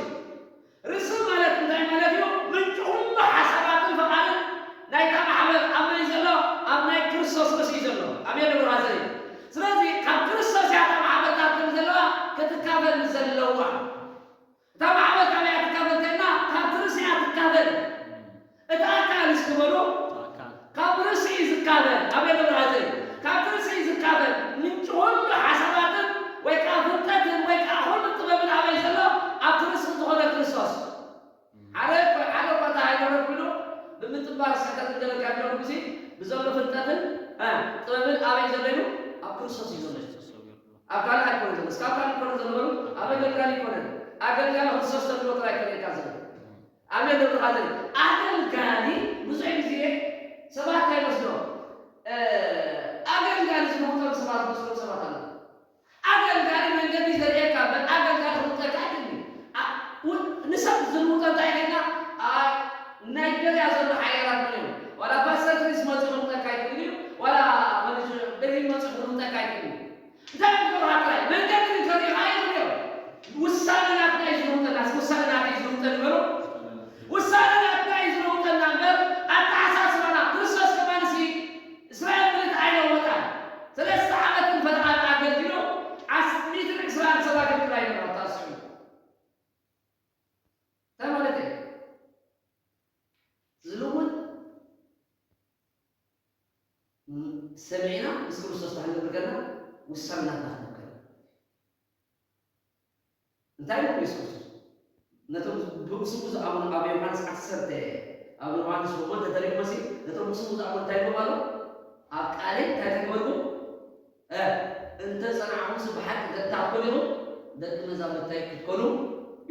ርእሲ ማለት እንታይ ማለት እዩ? ምንጪ ኩሉ ሓሳባትን ፈቓድን ናይታ ማሕበር ኣብ መን እዩ ዘሎ? ኣብ ናይ ክርስቶስ ርእሲ እዩ ዘሎ። ኣሜን ዶ ብራዘር? ስለዚ ካብ ክርስቶስ እያ እታ ማሕበር ካብቶም ዘለዋ ክትካፈል ዘለዋ። እታ ማሕበር ካበይ እያ ትካፈል እንተኢልና ካብቲ ርእሲ እያ ትካፈል። እቲ ኣካል እስኪ በሉ ካብ ርእሲ እዩ ዝካፈል። ኣሜን ዶ ብራዘር? ካብቲ ርእሲ እዩ ዝካፈል። ምንጪ ኩሉ ሓሳባትን ወይ ከዓ ፍልጠትን ወይ ከዓ ኩሉ ጥበብን ኣበይ ዘሎ? ኣብቲ ርእሲ ዝኾነ ክርስቶስ። ሓደ እኮ ሓደ እኮ እንታይ ኣይነበረ ኮይኑ ብምጥባር ስሕተት እንገለካ ቢሮ ግዜ ብዘሎ ፍልጠትን እ፣ ጥበብን ኣበይ ዘሎ ኢሉ? ኣብ ክርስቶስ እዩ ዘሎ። ኣብ ካልእ ኣይኮነ ዘሎ። እስካብ ካልእ ይኮነ ዘሎ በሉ። ኣብ ኣገልጋሊ ይኮነ። ኣገልጋሊ ክርስቶስ ተብሎ ጥራይ ከርእየካ ዘሎ። ኣሜን ዶ ብራዘር? ኣገልጋሊ ብዙሕ ግዜ ሰባት እንታይ ይመስሎ? እ፣ ኣገልጋሊ ዝመውቶም ሰባት ዝመስሎም ሰባት ኣለዉ። ኣገልጋሊ መንገዲ ዘርእየካ እምበር ኣገልጋሊ ክልውጠካ ኣይክእልን እዩ። ኣ- ው- ንሰብ ዝልውጦ እንታይ ኢልና ኣብ ናይጀርያ ዘሎ ሓያላት መን እዮም? ዋላ ፓስተር ክሪስ መፂኡ ክልውጠካ ኣይክእልን እዩ። ዋላ መን እዩ? በርሂን መፂኡ ክልውጠካ ኣይክእልን እዩ። እንታይ እዮም ክገብሩ ጥራይ መንገዲ ግን ከርእዩ ኣይኽእሉ እዮም። ውሳነ ናትና እዩ ዝልውጠና። ውሳነ ናትና እዩ ዝልውጠን በሉ። ውሳነ ናትና እዩ ዝልውጠና እምበር ኣተሓሳስባና ክርስቶስ ከማንሲ እስራኤል ምልእቲ ኣይለወጣን። ሰለስተ ዓመት ንፈጣሪ ኣገልጊሉ ዓስ-፣ ሚእትን ዕስራን ሰባት ጥራይ እዮም ኣብታ ስዑዲ። እንታይ ማለት እዩ? ዝልውጥ ም-፣ ሰሚዕና ምስ ክርስቶስ ተክንብል ከለና ውሳነ ናትና ክንከል። እንታይ ኢሉ የሱስ ክርስቶስ? ነቶም ብስሙ ዝኣምኑ ኣብ ዮሃንስ ዓሰርተ፣ ኣብ ዮሃንስ ሸሞንተ ተሪእኩሞ ሲ፣ ነቶም ብስሙ ዝኣምኑ እንታይ ኢልዎም ኣሎ? ኣብ ቃለይ እንታይ ትግበርኩም? እ፣ እንተ ጸናዕኹምሲ ብሓቂ ደቂ እንታይ ክትኮኑ ኢኹም? ደቂ መዛሙርተይ ክትኮኑ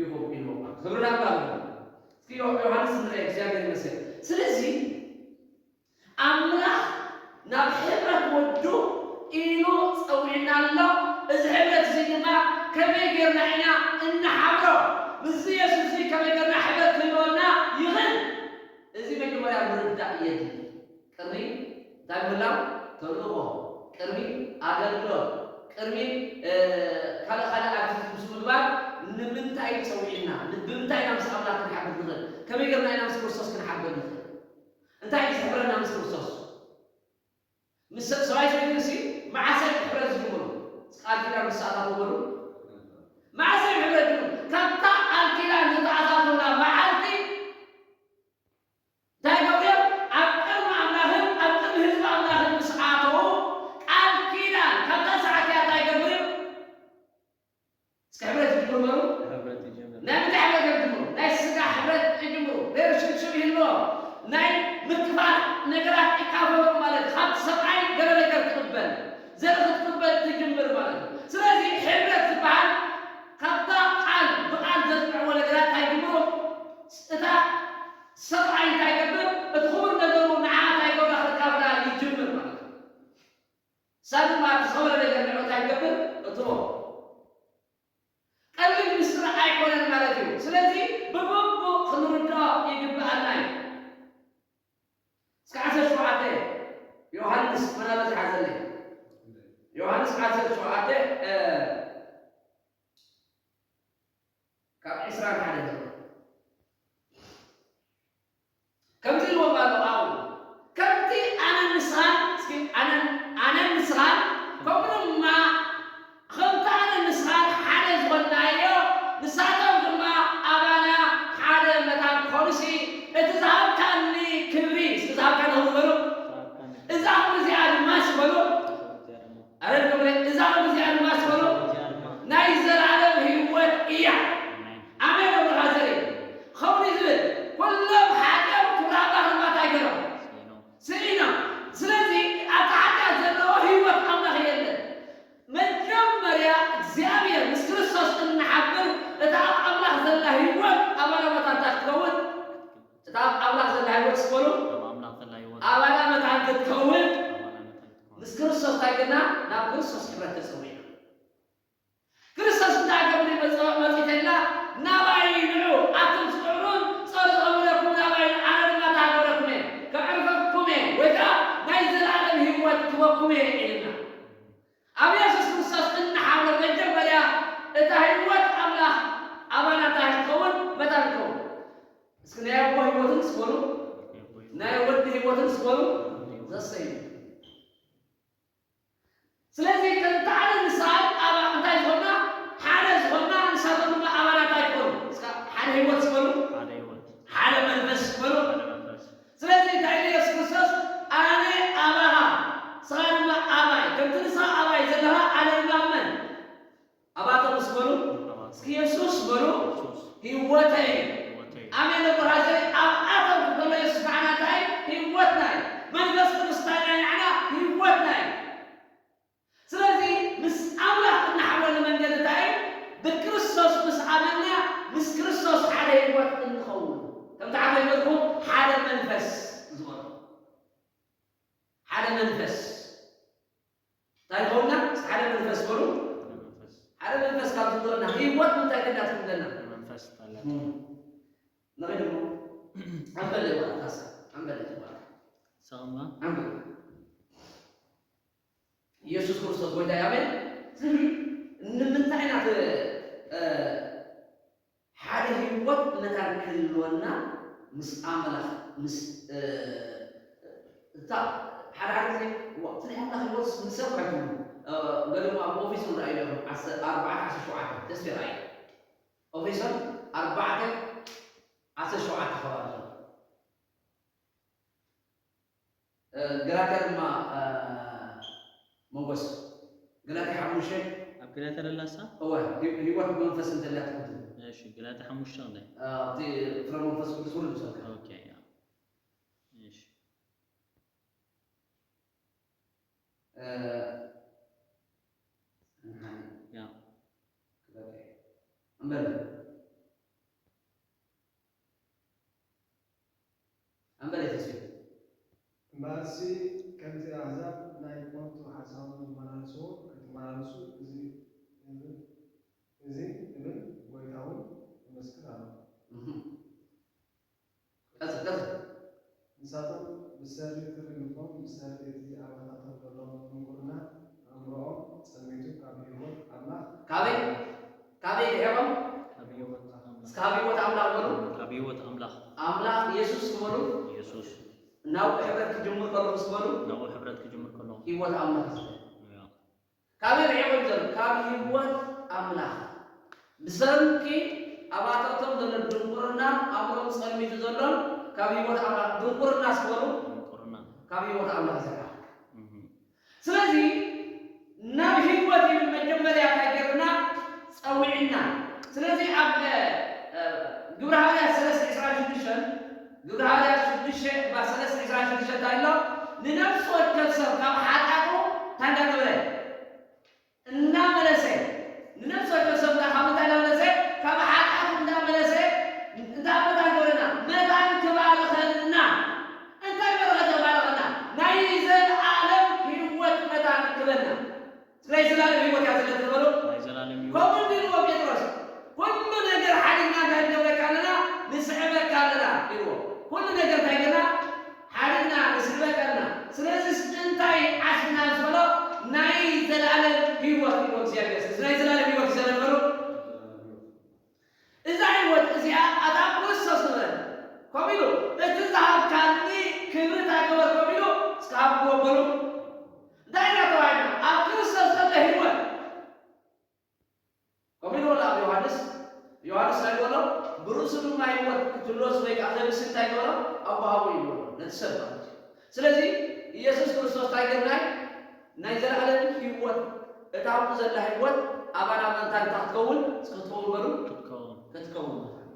ኢኹም ኢልዎም ኣሎ። ክብሪ ናብ ኣምላኽ ይኹን። እስኪ ዮ-፣ ዮሃንስ ንርአ፣ እግዚኣብሔር ይመስገን። ስለዚ ኣምላኽ ናብ ሕብረት ወዱ ኢሉ ጸዊዕና ኣሎ። እዚ ሕብረት እዚ ድማ ከመይ ጌርና ኢና እንሓብሮ? ምስዚ የሱስ እዚ ከመይ ጌርና ሕብረት ክህልወና ይኽእል? እዚ መጀመርያ ምርዳእ የድሊ። ቅድሚ እንታይ ምህላው? ተልእኾ፣ ቅድሚ ኣገልግሎት፣ ቅድሚ፣ እ፣ ካልእ ካልእ ኣክቲቪቲ ምስ ምግባር ንምንታይ ጸዊዕና? ብምንታይ ኢና ምስ ኣምላኽ ክንሓብር ንኽእል? ከመይ ጌርና ኢና ምስ ክርስቶስ ክንሓብር ንኽእል? እንታይ እዩ ዝሕብረና ምስ ክርስቶስ? ምስ ሰብኣይ ሰበይትን ሲ መዓስ እዮም ሕብረት ዝጅምሩ? ቃል ኪዳን ምስ ኣታተው በሉ። መዓስ እዮም ሕብረት ዝጅምሩ? ካብታ ቃል ኪዳን ዝተኣታተውላ መዓልቲ እንታይ ገብሩ እዮም? ኣብ ቅድሚ ኣምላኽን ኣብ ቅድሚ ህዝቢ ኣምላኽን ምስ ኣተዉ ቃል ኪዳን ካብታ ሰዓት እያ እንታይ ገብሩ እዮም? እስከ ሕብረት ይጅምሩ በሉ። ሕብረት ይጀምር። ናይ ምንታይ ሕብረት እዮም ዝጅምሩ? ናይ ስጋ ሕብረት ይጅምሩ። ናይ ርሽብሽብ ይህልዎ። ናይ ምክፋል ነገራት ይካፈሉ ማለት ካብቲ ሰብኣይ ገለ ነገር ትቕበል፣ ዘርኢ ክትቅበል ትጅምር ማለት እዩ። ስለዚ ሕብረት ዝበሃል ካብታ ቃል ብቃል ዘጽንዕዎ ነገራት እንታይ ይጅምሩ? እታ ሰብኣይ እንታይ ይገብር? እቲ ክቡር ነገሩ ንዓ እንታይ ይገብራ? ከካፍላ ይጅምር ማለት እዩ። ሳድማ እቲ ዝኸበረ ነገር ንዕኡ እንታይ ይገብር? እትቦ። ቀሊል ምስጢር ኣይኮነን ማለት እዩ። ስለዚ ብግቡእ ክንርድኦ ይግብኣና እዩ። እስከ ዓሰርተ ሸውዓተ ዮሃንስ ምናልባት ሓዘለይ ዮሃንስ ዓሰርተ ሸውዓተ ካብ ዕስራን ሓደ ጀምሮ ከምዚ ኢልዎም ኣሎ ኣብኡ፣ ከምቲ ኣነን ንስኻን፣ እስኪ ኣነን ኣነን ንስኻን ከምኡ ድማ ከምቲ ኣነን ንስኻን ሓደ ዝኾንናዮ ንሳቶም ድማ ኣባና ሓደ መታን ክኾኑሲ እቲ ዝሃብካኒ ክብሪ፣ እስኪ ዝሃብካኒ ክብሪ በሉ። እዛ ክብሪ እዚኣ ድማ እስኪ በሉ ኣረ ድገሙለ፣ እዛ ክብሪ እዚኣ ድማ ስበሎ ናይ ዘላለም ህይወት እያ። ኣሜን። ብርሃ ዘርኢ ከምኡ ዝብል ኩሎም ሓጢኦም ክብሪ ኣምላኽ ድማ እንታይ ገይሮም? ስኢኖም። ስለዚ ኣብቲ ሓጢኣት ዘለዎ ህይወት ኣምላኽ የለን። መጀመርያ እግዚኣብሔር ምስ ክርስቶስ እንሓብር እታ ኣብ ኣምላኽ ዘላ ህይወት ኣባና ቦታ እንታይ ክትከውን? እታ ኣብ ኣምላኽ ዘላ ህይወት ስበሉ ኣባና መታን ክትከውን ምስ ክርስቶስ እንታይ ገና ናብ ክርስቶስ ሕብረት ተጸዊዕና። ክርስቶስ እንታይ ገብሪ መጺተና ናባይ ንዑ ኣቱም ትጽዕሩን ጸር ዝገብረኩም ናባይ ንዑ ኣነ ድማ እንታይ ገብረኩም እየ ከዕርፈኩም እየ ወይ ከዓ ናይ ዘላለም ህይወት ክበኩም እየ ኢልና። ኣብ የሱስ ክርስቶስ እንሓብሮ መጀመርያ እታ ህይወት ኣምላኽ ኣባና እንታይ ክትከውን መታን ትከውን። እስኪ ናይ ኣቦ ህይወትን ስበሉ ናይ ወዲ ህይወትን ስበሉ ዘሰይ ስለዚ ከምቲ ሓደ ንስኻን ኣባ እንታይ ዝኾንና ሓደ ዝኾንና ንሳቶም ድማ ኣባና እንታይ ክኾኑ እስካ ሓደ ህይወት ስበሉ ሓደ መንፈስ ስበሉ ስለዚ እንታይ ኢሉ የሱስ ክርስቶስ ኣነ ኣባኻ ንስኻ ድማ ኣባይ ከምቲ ንስኻ ኣባይ ዘለኻ ኣነ ድማ መን ኣባቶም ስበሉ እስኪ የሱስ በሉ ህይወተይ ኣሜን ለብራዘይ ኣብኣቶም ክበሎ የሱስ ንዓና እንታይ ህይወትና እዩ መንፈስ ቅዱስ እንታይ ናይ ንዓና ህይወትና እዩ ስለዚ ምስ ኣምላኽ እንሓብረሉ መንገዲ እንታይ እዩ ብክርስቶስ ምስ ኣመንና ምስ ክርስቶስ ሓደ ህይወት እንኸውን ከምቲ ዓበይ መልኩ ሓደ መንፈስ ዝበሎ ሓደ መንፈስ እንታይ ይኸውና ሓደ መንፈስ በሉ ሓደ መንፈስ ካብ ዝብለና ህይወት እንታይ ገዳ ትብለና መንፈስ ኣላ ንኸይድ እሞ ኣንበለ ይባል ካሳ ኣንበለ ይባል ሰማ ኣንበለ ኢየሱስ ክርስቶስ ጎይታ ያበ ስለዚ ንምንታይ ኢና ሓደ ህይወት መታን ክህልወና ምስ ኣምላኽ ምስ እታ ሓደ ሓደ ግዜ እቲ ናይ ኣምላኽ ህይወት ንሰብ ካይትብሉ ገለሞ ኣብ ኦፊስ ንረኣዩ እዮም ኣርባዕተ ዓሰርተ ሸውዓተ ተስፌ ረኣዩ ኦፊሶን ኣርባዕተ ዓሰርተ ሸውዓተ ከባቢ ገላትያ ድማ ሞጎስ ገላትያ ሓሙሽተ ኣብ ገላትያ ደላሳ እወ ህይወት ብመንፈስ እንተላ ትኩት እሺ ገላትያ ሓሙሽተ እንደ ኣብቲ ፍረ መንፈስ ቅዱስ ሁሉ ዝሰካ ኦኬ ያ እሺ ያ እምበል እምበል ተስፊ እምበኣርሲ ከምቲ ኣሕዛብ ናይ ሞቱ ሓሳቦም ዝመላለስዎ ከይተመላለሱ እዚ እብል እዚ እብል ጎይታ እውን ይመስክር ኣሎ። ቀጽል ቀጽል። ንሳቶም ብሰሪ ትሪ ልቦም ብሰሪ እቲ ኣባታቶም ዘሎ ድንቁርና ኣእምሮኦም ጸሚቱ ካብ ህይወት ኣምላኽ ካበይ ካበይ ርሒቖም ካብ ህይወት ኣምላኽ ካብ ህይወት ኣምላኽ በሉ። ካብ ህይወት ኣምላኽ ኣምላኽ የሱስ በሉ። የሱስ ናብኡ ሕብረት ክጅምር ከሎ ምስ በሉ ናብኡ ሕብረት ክጅምር ከሎ ህይወት ኣምላኽ እዩ። ያ። ካበይ ርሒቑ እዩ ዘሎ? ካብ ህይወት ኣምላኽ ብሰንኪ ኣባታቶም ዘሎ ድንቁርና ኣእምሮም ጸልሚቱ ዘሎን ካብ ህይወት ኣምላኽ ድንቁርና ስበሉ ድንቁርና ካብ ህይወት ኣምላኽ ዝርሓቕ። እህ። ስለዚ ናብ ህይወት ይብል መጀመርያ እንታይ ገርና ጸዊዕና። ስለዚ ኣብ እ፣ እ፣ ግብረ ሃዋርያት ሰለስተ ዕስራን ሽዱሽተን ግብረ ሃዋርያት ሽዱሽተ እባ ሰለስተ ዕስራን ሽዱሽተን እንታይ ኣሎ? ንነፍሲ ወከፍ ሰብ ካብ ሓጢኣቱ እንታይ እንዳገበረ እናመለሰ ንነፍሲ ወከፍ ሰብ ካብ እንታይ እናመለሰ ካብ ሓጢኣቱ እናመለሰ እንታይ መታን ገበረና መታን ክባርኸልና እንታይ በረኸት ክባርኸልና ናይ ዘለኣለም ህይወት መታን ክበና ናይ ዘላለም ህይወት እያ ዘለኒ ዝበሎ ናይ ዘላለም እዩ ከምኡ እንዲልዎ ጴጥሮስ ኩሉ ነገር ሓዲግና እንታይ ንገብረካ ኣለና ንስዕበካ ኣለና ኢልዎ ኩሉ ነገር እንታይ ገና ሓዲግና ንስዕበካ ኣለና ስለዚ እንታይ ዓሽና ዝበሎ ናይ ዘላለም ህይወት ኢልዎ እግዚኣብሔር ስለዚ ናይ ዘላለም ህይወት እዩ ዘለኒ በሉ እዛ ህይወት እዚኣ ኣታ ኣብ ክርስቶስ ንበረ ከምኡ ኢሉ እቲ ዝሃብካኒ ክብሪ እንታይ ገበርኩም ኢሉ እስከ ሃብክዎ በሉ እንታይ ኢና ተባሂልና ኣብ ክርስቶስ ዘሎ ህይወት ከምኡ ኢሉ ወላ ኣብ ዮሃንስ ዮሃንስ እንታይ ዝበሎ ብርእሱ ድማ ህይወት ክትሎስ ወይ ከዓ ዘብስ እንታይ ዝበሎ ኣቦሃቡ ይብሎ ነቲ ሰብ ማለት እዩ ስለዚ ኢየሱስ ክርስቶስ እንታይ ገርናይ ናይ ዘለኣለም ህይወት እታ ኣብኡ ዘላ ህይወት ኣባና መታን እታ ክትከውን ክትከውን በሉ ክትከውን ክትከውን መታን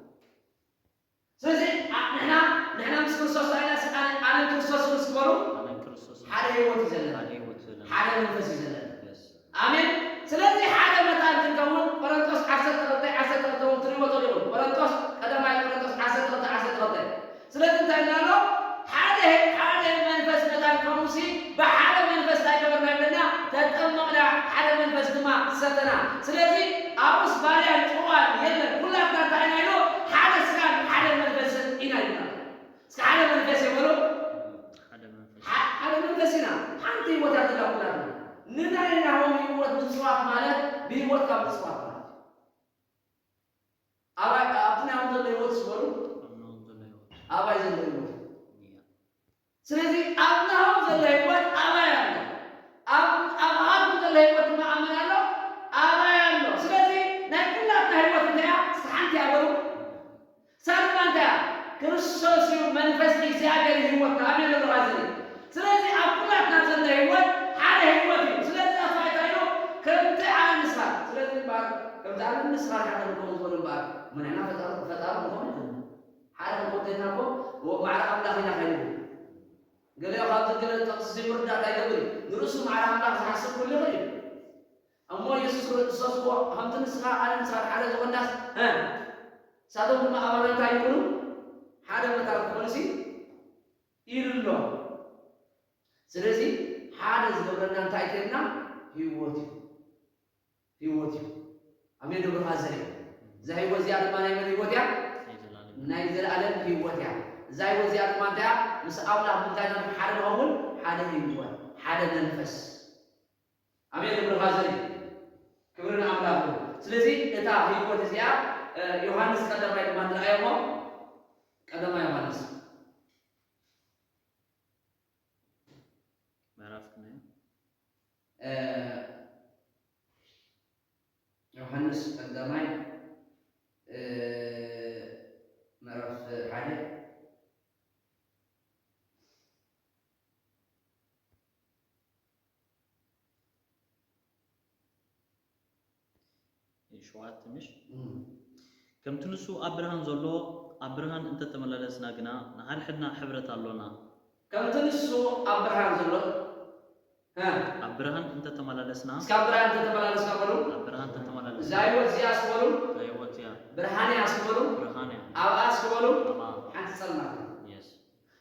ስለዚ ንሕና ንሕና ምስ ክርስቶስ ኣይና ኣነ ክርስቶስ ምስ ክበሩ ኣነ ክርስቶስ ሓደ ህይወት እዩ ዘለና ሓደ ህይወት ዘለና ሓደ መንፈስ እዩ ዘለና የስ ኣሜን ስለዚ ሓደ መታን ክንከውን ቆረንቶስ ዓሰርተ ክልተ ዓሰርተ ክልተ እውን ትሪእዎ ተሪእኹም ቆረንቶስ ቀዳማይ ቆረንቶስ ዓሰርተ ክልተ ዓሰርተ ክልተ ስለዚ እንታይ ኢልና ኣሎ ሓደ ሓደ መንፈስ መታን ከምኡሲ ብሓደ መንፈስ እንታይ ገበርና ኣለና ተጠመቕና ሓደ መንፈስ ድማ ሰተና ስለዚ ኣብኡስ ባርያን ጭዋን የለን ኩላትና እንታይ ኢና ኢሉ ሓደ ስጋን ሓደ መንፈስን ኢና ኢልና እስከ ሓደ መንፈስ የበሉ ሓደ መንፈስ ሓደ መንፈስ ኢና ሓንቲ ህይወት እያ ዘላ ኩላትና ንናይ ናሆም ህይወት ምፅዋት ማለት ብህይወት ካብ ምፅዋት ማለት ኣባይ ኣብቲ ናሆም ዘሎ ህይወት ዝበሉ ኣብ ናሆም ዘሎ ህይወት ኣባይ ዘሎ ህይወት እያ ስለዚ ኣብ ናሆም ዘሎ ህይወት ኣባይ ኣሎ ኣብ ኣብሃኩም ዘሎ ህይወት ድማ ኣመን ኣሎ ኣባይ ኣሎ ስለዚ ናይ ኩላትና ህይወት እንታይ እያ እስከ ሓንቲ እያ በሉ ሳልማ እንታይ እያ ክርስቶስ እዩ መንፈስ እግዚኣብሔር ህይወትና ኣሜን በሉ ራዘኒ ስለዚ ኣብ ኩላትና ዘሎ ህይወት ሓደ ህይወት እዩ ስለዚ ኣስማይታ ኢሉ ከምቲ ኣነ ንስኻ ስለዚ እምበኣር ከምቲ ኣነ ንስኻ ሓደ ንከውን ዝበሉ እምበኣር ምንሕና ፈጣሪ ፈጣሪ ንኸውን ይኽእል ሓደ ንኮንተና እኮ ማዕረ ኣምላኽ ኢና ከይንብል ገለ ካብዚ ገለ ጥቕሲ ዘይምርዳእ እንታይ ይገብር እዩ ንርእሱ ማዕረ ኣምላኽ ዝሓስብ ኩሉ ይኽእል እዩ እሞ የሱስ ክርስቶስ እኮ ከምቲ ንስኻ ኣነ ንስኻ ሓደ ዝኾናስ ንሳቶም ድማ ኣባና እንታይ ይኹኑ ሓደ መታን ክኾኑሲ ኢሉ ኣሎ ስለዚ ሓደ ዝገብረና እንታይ ተልና ህይወት እዩ ህይወት እዩ ኣሜን ዶ ብርሃን ዘርኢ እዛ ህይወት እዚኣ ድማ ናይ መን ህይወት እያ ናይ ዘለኣለም ህይወት እያ እዛ ህይወት እዚኣ ድማ እንታይ ምስ ኣምላኽ ምንታይ ሓደ ንኸውን ሓደ ህይወት ሓደ መንፈስ ኣሜን ዶ ብርሃን ዘርኢ ክብሪ ንኣምላኽ ይኹን ስለዚ እታ ህይወት እዚኣ ዮሃንስ ቀዳማይ ድማ ንርኣዮሞ ቀዳማይ ዮሃንስ ምዕራፍ ክንደይ ዮሃንስ ቀዳማይ ምዕራፍ ሓደ ሸዋት ትንሽ ከምቲ ንሱ ኣብ ብርሃን ዘሎ ኣብ ብርሃን እንተተመላለስና ግና ንሓድሕድና ሕብረት ኣሎና ከምቲ ንሱ ኣብ ብርሃን ዘሎ ኣብ ብርሃን እንተተመላለስና እስካ ብርሃን እንተተመላለስና በሉ ኣብ ብርሃን እንተተመላለስና እዛ ህይወት እዚኣ ስበሉ እዛ ህይወት እያ ብርሃን እያ ስበሉ ብርሃን እያ ኣብኣ ስበሉ ኣባ ሓንቲ ጸልማት የስ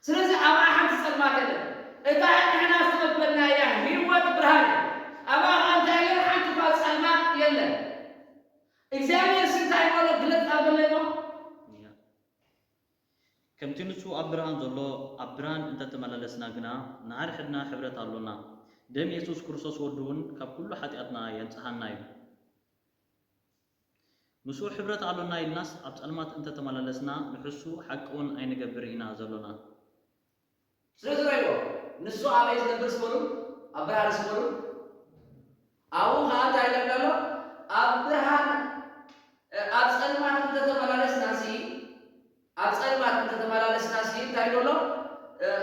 ስለዚ ኣብኣ ሓንቲ ጸልማት የለን እታ ንሕና ዝተመበልናያ ህይወት ብርሃን እያ ኣብኣ እንታይ የለን ሓንቲ እኳ ጸልማት የለን እግዚኣብሔር ሲ እንታይ በሎ ግለጽ ኣበለሞ ከምቲ ንሱ ኣብ ብርሃን ዘሎ ኣብ ብርሃን እንተተመላለስና ግና ንሓድሕድና ሕብረት ኣሎና ደም የሱስ ክርስቶስ ወዱ እውን ካብ ኩሉ ሓጢኣትና የንጽሃና እዩ ምስኡ ሕብረት ኣሎና ኢልናስ ኣብ ጸልማት እንተተመላለስና ንሕሱ ሓቂ እውን ኣይንገብር ኢና ዘሎና። ስለዚ ርኣይዎ፣ ንሱ ኣበይ ዝነብር ስበሉ? ኣብ ብርሃን ስበሉ። ኣብኡ ከዓ እንታይ ይብል ኣሎ? ኣብ ብርሃን ኣብ ጸልማት እንተተመላለስናሲ ኣብ ጸልማት እንተተመላለስና ሲ እንታይ ይብሎ?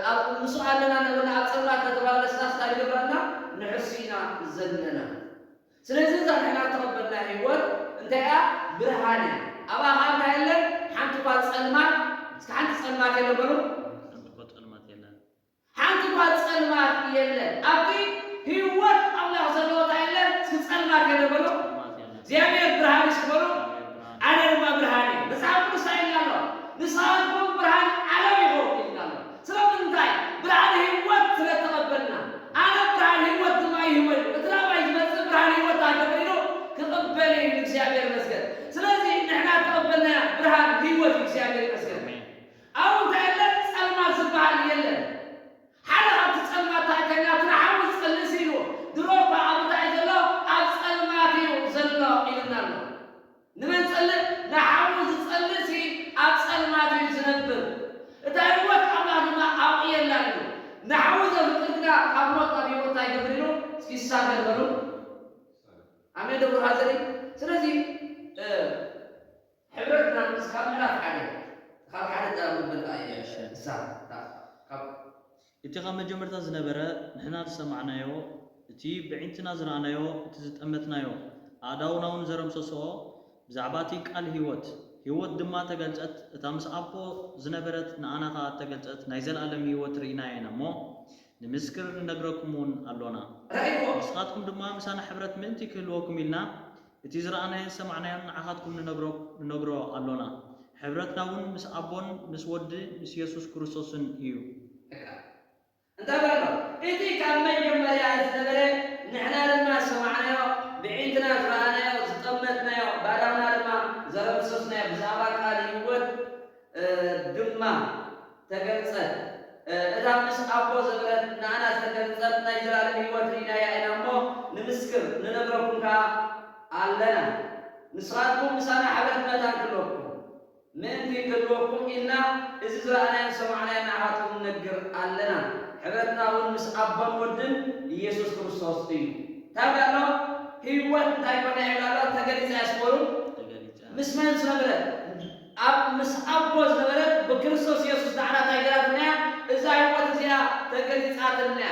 ኣብ ምስኡ ኣለና ነበርና ኣብ ጸልማት እንተተመላለስና እንታይ ይገብረና? ንሕሱ ኢና ዘለና። ስለዚ እዛ ንሕና እተቐበልና ህይወት እንታይ እያ? ብርሃን እያ። ኣብኣ ኸዓ እንታይ የለን? ሓንቲ እኳ ጸልማት፣ እስኪ ሓንቲ ጸልማት የለን በሉ። ሓንቲ እኳ ጸልማት የለን። ኣብቲ ህይወት ኣምላኽ ዘለዎ እንታይ የለን? እስኪ ጸልማት የለን በሉ። እግዚኣብሔር ብርሃን እዩ በሉ። ኣነ ድማ ብርሃን እየ። መጽሓፍ ቅዱስ እንታይ ኢልና ኣሎ? ንስኻትኩም ብርሃን ዓለም ኢኹም ኢልና ኣሎ። ስለምንታይ? ብርሃን ህይወት ስለ እተቐበልና። ኣነ ብርሃን ህይወት ድማ ይህቦ እዩ። እቲ ናባይ ዝመጽእ ብርሃን ህይወት እንታይ ክገብር ኢሉ? ክቕበል እዩ ኢሉ እግዚኣብሔር ይመስገን። ስለዚ ንሕና እተቐበልናያ ብርሃን ህይወት እዩ እግዚኣብሔር ይመስገን። ኣብኡ እንታይ የለን? ጸልማት ዝበሃል የለን። ሓደ ካብቲ ጸልማት እንታይ ከና እቲ ንሓዊ ዝጸልእ ሲሉ ድሮ እኳ ኣብ እንታይ ዘሎ ኣብ ጸልማት እዩ ዘሎ ኢልና ኣሎ። ንመን ጸልእ? ንሓዊ ዝጸልእ ሲ ኣብ ጸልማት እዩ ዝነብር። እታ ህይወት ኣምላኽ ድማ ኣብኡ የላን እዩ። ንሓዊ ዘፍቅር ግና ካብ ሞት ናብ ህይወት እንታይ ይገብር ኢሉ እስኪ ይሳገር በሉ። ኣሜን ደብሩ ሃዘሪ። ስለዚ ሕብረትና ምስ ካብ ምዕራፍ ሓደ ካብ ሓደ ጠራፍ ንበልካ እየ እሳ ካብ እቲ ካብ መጀመርታ ዝነበረ ንሕና ዝሰማዕናዮ እቲ ብዒንትና ዝረኣናዮ እቲ ዝጠመትናዮ ኣእዳውና እውን ዘረምሰስኦ ብዛዕባ እቲ ቃል ህይወት ህይወት ድማ ተገልጸት እታ ምስ ኣቦ ዝነበረት ንኣና ከኣ እተገልጸት ናይ ዘለኣለም ህይወት ርኢናያ ኢና እሞ ንምስክር ንነግረኩም እውን ኣሎና። ራእይዎ ንስኻትኩም ድማ ምሳና ሕብረት ምእንቲ ክህልወኩም ኢልና እቲ ዝረኣናዮን ዝሰማዕናዮን ንዓኻትኩም ንነግሮ ኣሎና። ሕብረትና እውን ምስ ኣቦን ምስ ወዲ ምስ የሱስ ክርስቶስን እዩ። እንታይ በሎ? እቲ ካብ መጀመርያ ዝነበረ ንሕና ድማ ዝሰማዕናዮ ብዒንትና ዝረኣናዮ ዝጠመትናዮ ባዳውና ድማ ዘረምሰስናዮ ብዛዕባ ቃል ህይወት ድማ ተገልጸት። እታ ምስ ኣቦ ዘበረት ንኣና ዝተገልጸት ናይ ዘላለም ህይወት ርኢናያ ኢና እሞ ንምስክር ንነግረኩም ከኣ ኣለና። ንስኻትኩም ምሳና ሕብረት መታን ክህልወኩም ምእንቲ ክህልወኩም ኢልና እዚ ዝረኣናዮን ዝሰማዕናዮን ንዓኻትኩም ንነግር ኣለና። ሕብረትና እውን ምስ ኣቦን ወድን ኢየሱስ ክርስቶስ እዩ። እንታይ ኣሎ? ህይወት እንታይ ኮነ ይብል ኣሎ? ተገሊጻ እያ ስበሉ። ምስ መን ዝነበረት? ኣብ ምስ ኣቦ ዝነበረት ብክርስቶስ የሱስ ንዓና እንታይ ገራትና እያ? እዛ ህይወት እዚኣ ተገሊጻትና እያ።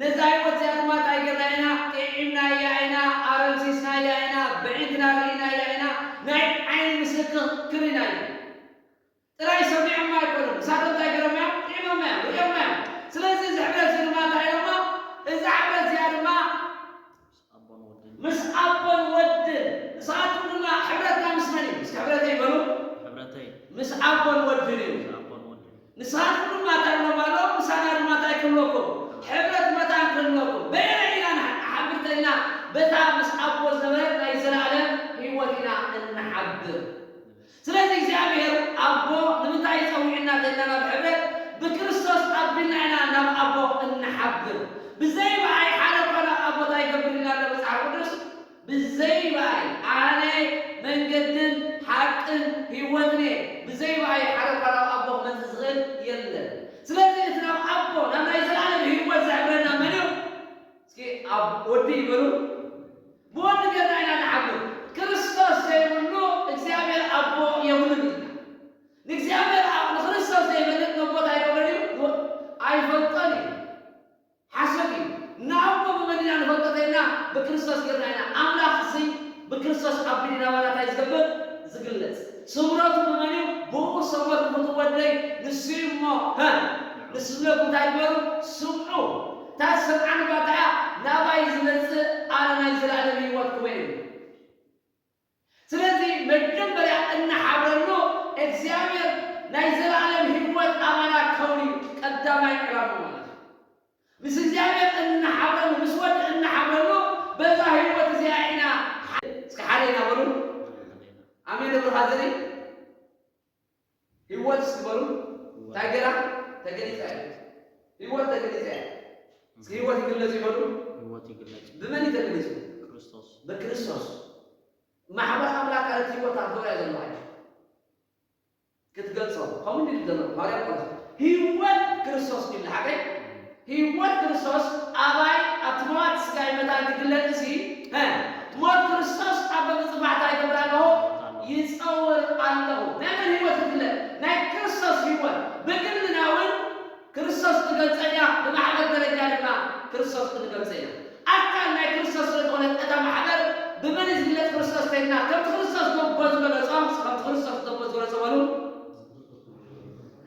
ነዛ ህይወት እዚኣ ድማ እንታይ ገርና ኢና? ጥዒምናያ ኢና፣ ኣረምሲስናያ ኢና፣ ብዒንትና ርኢናያ ኢና። ናይ ዓይኒ ምስክር ኢና። ጥራይ ሰሚዖማ ኣይኮኑን፣ ንሳቶም እንታይ ገይሮማ እዮም? ጥዒሞማ እዮም፣ ርእዮማ እዮም። ስለዚ እዚ ሕብረት እዚ ድማ እንታይ ኢሎሞ? እዛ ሕብረት እዚኣ ድማ ኣቦን ወድን ምስ ኣቦን ወድን። ንስኻትኩም ድማ ሕብረትና ምስ መን እዩ? እስኪ ሕብረተይ በሉ። ሕብረተይ ምስ ኣቦን ወድን እዩ። ምስ ኣቦን ወድን ንስኻትኩም ድማ እንታይ ኢሎሞ ኣሎ? ምሳና ድማ እንታይ ክህልወኩም? ሕብረት መታን ክህልወኩም። በየናይ ኢና ንሓ- ንሓብር ተልና? በታ ምስ ኣቦ ዝነበረት ናይ ዘለኣለም ህይወት ኢና እንሓብር። ስለዚ እግዚኣብሔር ኣቦ ንምንታይ ይጸውዕና ተልና ናብ ሕብረት ብክርስቶስ ኣቢልና ኢና ናብ ኣቦ እንሓብር። ብዘይ ብኣይ ሓደ እኳ ናብ ኣቦ እንታይ ይገብር ኢልና ኣሎ መጽሓፍ ቅዱስ? ብዘይ ብኣይ ኣነ መንገድን ሓቅን ህይወትን እየ። ብዘይ ብኣይ ሓደ እኳ ናብ ኣቦ ክመጽእ ዝኽእል የለን። ስለዚ እቲ ናብ ኣቦ ናብ ናይ ዘለኣለም ህይወት ዘሕብረና መን እዩ? እስኪ ኣብ ወዲ ይበሉ። ብወዲ ጌርና ኢና ንሓብር። ክርስቶስ ዘይብሉ እግዚኣብሔር ኣቦ የብሉን ኢልና። ንእግዚኣብሔር ኣብ ንክርስቶስ ዘይፈልጥ ነቦ እንታይ ኣይገብረን እዩ? ወ- ኣይፈልጦን እዩ። ሓሶት እዩ። ንኣቦ ብመን ኢና ንፈልጦ ተይልና ብክርስቶስ ጌርና ኢና። ኣምላኽ እዚ ብክርስቶስ ኣብ ብዲ ናባና እንታይ ዝገብር? ዝግለጽ። ስምረቱ ብመን እዩ? ብኡ ሰመርኩ ፍጡር ወደይ ንሱ እዩ እሞ፣ ሀ፣ ንሱ ዝብለኩም እንታይ ግበሩ? ስምዑ። እታ ዝሰምዓኒ ባታ እያ ናባይ ዝመጽእ ኣነ ናይ ዘለኣለም ህይወት ክበ እዩ። ስለዚ መጀመርያ እንሓብረሉ እግዚኣብሔር ናይ ዘለኣለም ህይወት ኣባና ከውን እዩ ቀዳማይ ዕላማ ማለት እዩ። ምስ እግዚኣብሔር እንሓብረሉ ምስ ወዲ እንሓብረሉ በዛ ህይወት እዚኣ ኢና ሓደ- እስከ ሓደ ኢና በሉ። ኣሜን ደብሩ ሓዘሪ ህይወት እስኪ በሉ እንታይ ገይራ ተገሊፃ እያ? ህይወት ተገሊፃ እያ። እስኪ ህይወት ይግለጽ ይበሉ። ህይወት ይግለጽ ብመን እዩ ተገሊጹ? ክርስቶስ ብክርስቶስ። ማሕበር ኣምላኽ ኣለት ህይወት ኣብ ዙርያ ዘለዋ እዩ ክትገልጾ። ከምኡ እንዲ ዘሎ ሃዋርያ ጳውሎስ ህይወት ክርስቶስ ይብል ሓቀይ። ህይወት ክርስቶስ ኣባይ ኣብቲ መዋት ስጋይ መታን ክግለጽ እዚ ሞት ክርስቶስ ኣብ በብጽባሕታ ይገብር ኣለኹ፣ ይጸውር ኣለኹ። ናይ መን ህይወት ክግለጽ? ናይ ክርስቶስ ህይወት። ብግልና እውን ክርስቶስ ትገልጸኛ፣ ብማሕበር ደረጃ ድማ ክርስቶስ ክንገልጸ ኢና። ኣካል ናይ ክርስቶስ ስለ ዝኾነ እታ ማሕበር ብመን ዝግለጽ ክርስቶስ ተይና፣ ከምቲ ክርስቶስ ደቦ ዝገለጾ፣ ከምቲ ክርስቶስ ደቦ ዝገለጾ በሉ።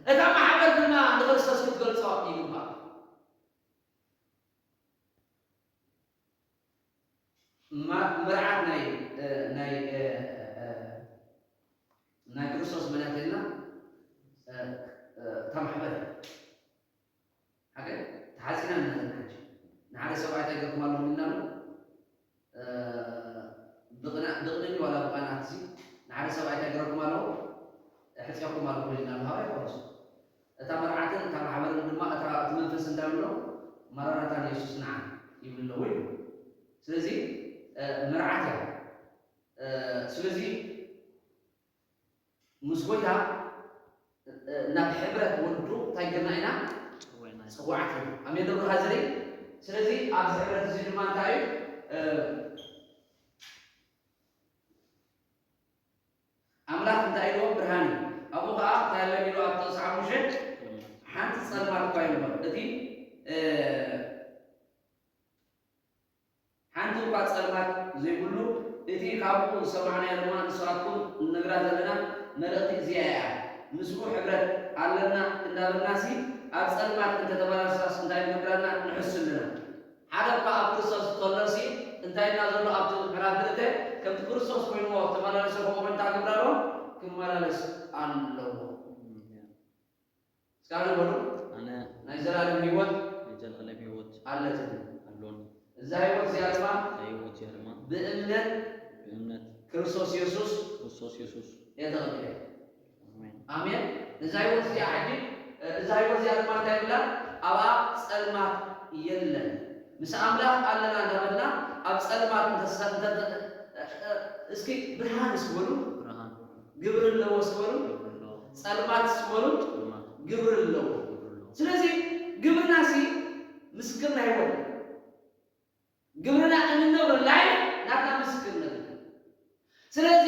እታ ማሕበር ድማ ንክርስቶስ ክትገልጾ ይግባእ። ማ- ምርዓት ናይ እ፣ ናይ እ፣ እ፣ እ፣ ናይ ክርስቶስ መናተልና እ፣ እ፣ እታ ማሕበር ሓቀ ተሓጺና እናተናሓች ንሓደ ሰብኣይ እንታይ ገርኩም ኣለኹም ኢልና ኣሎ። እ፣ ብቕና- ብቕንኒ ዋላ ብቓናት እዚ ንሓደ ሰብኣይ እንታይ ገረኩም ኣለኹ? ሕጽኹም ኣለኹ ኢልና ኣሎ ሃዋርያ ጳውሎስ። እታ መርዓትን እታ ማሕበርን ድማ እታ እቲ መንፈስ እንታይ ይብሎ? መራራታ ንየሱስ ንዓ ይብል ኣለዎ እዩ። ስለዚ እ፣ መርዓት እያ። እ፣ ስለዚ ምስ ጎይታ እ፣ ናብ ሕብረት ወዱ እንታይ ገርና ኢና? ጽውዕና ኢና። ጽዋዕት ኢና። ኣሜን ዶ ብሩኻ ዘርኢ? ስለዚ ኣብዚ ሕብረት እዚ ድማ እንታይ እዩ? እ፣ ኣምላኽ እንታይ ኢልዎ? ብርሃን እዩ። ኣብኡ ኸዓ እንታይ ኣሎ ኢሉ ኣብ ጥቕሲ ሓሙሽተ? ሓንቲ ጸልማት እኳ የልቦን። እቲ እ፣ ሓንቲ እኳ ጸልማት ዘይብሉ። እቲ ካብኡ ዝሰማዕናዮ ድማ ንስኻትኩም እንነግራ ዘለና መልእኽቲ እዚኣ እያ። ምስኡ ሕብረት ኣለና እንዳበልናሲ ኣብ ጸልማት እንተተመላለስናስ እንታይ ንገብር ኣለና? ንሕሱ ኣለና። ሓደ እኳ ኣብ ክርስቶስ እንተሎሲ እንታይ እና ዘሎ ኣብቲ ምዕራፍ ክልተ ከምቲ ክርስቶስ ኮይንዎ ተመላለሰ ከምኡ ኮይንታ ክብራሎ ክመላለስ ኣለዎ። እስካለ በሉ ኣነ ናይ ዘላለም ህይወት ናይ ዘላለም ህይወት ኣለትን። ኣሎን። እዛ ህይወት እዚኣ ድማ እዛ ህይወት እዚኣ ድማ ብእምነት ብእምነት ክርስቶስ የሱስ ክርስቶስ የሱስ እየ ተቐቢለ። ኣሜን። ኣሜን። እዛ ህይወት እዚኣ ሕጂ እዛ ህይወት እዚኣ ድማ እንታይ ይብላ? ኣብኣ ጸልማት የለን። ምስ ኣምላኽ ኣለና እንዳበልና ኣብ ጸልማት እንተሳ- እንተ- እስኪ ብርሃን እስኪ በሉ። ብርሃን ግብሪ ኣለዎ እስኪ በሉ። ግብሪ ኣለዎ። ጸልማት እስኪ በሉ። ጸልማት ግብሪ ኣለዎ። ግብሪ ኣለዎ። ስለዚ ግብርናሲ ምስክርና ይኾን። ግብርና እንነብሮ ላይፍ ናትና ምስክርነት እዩ። ስለዚ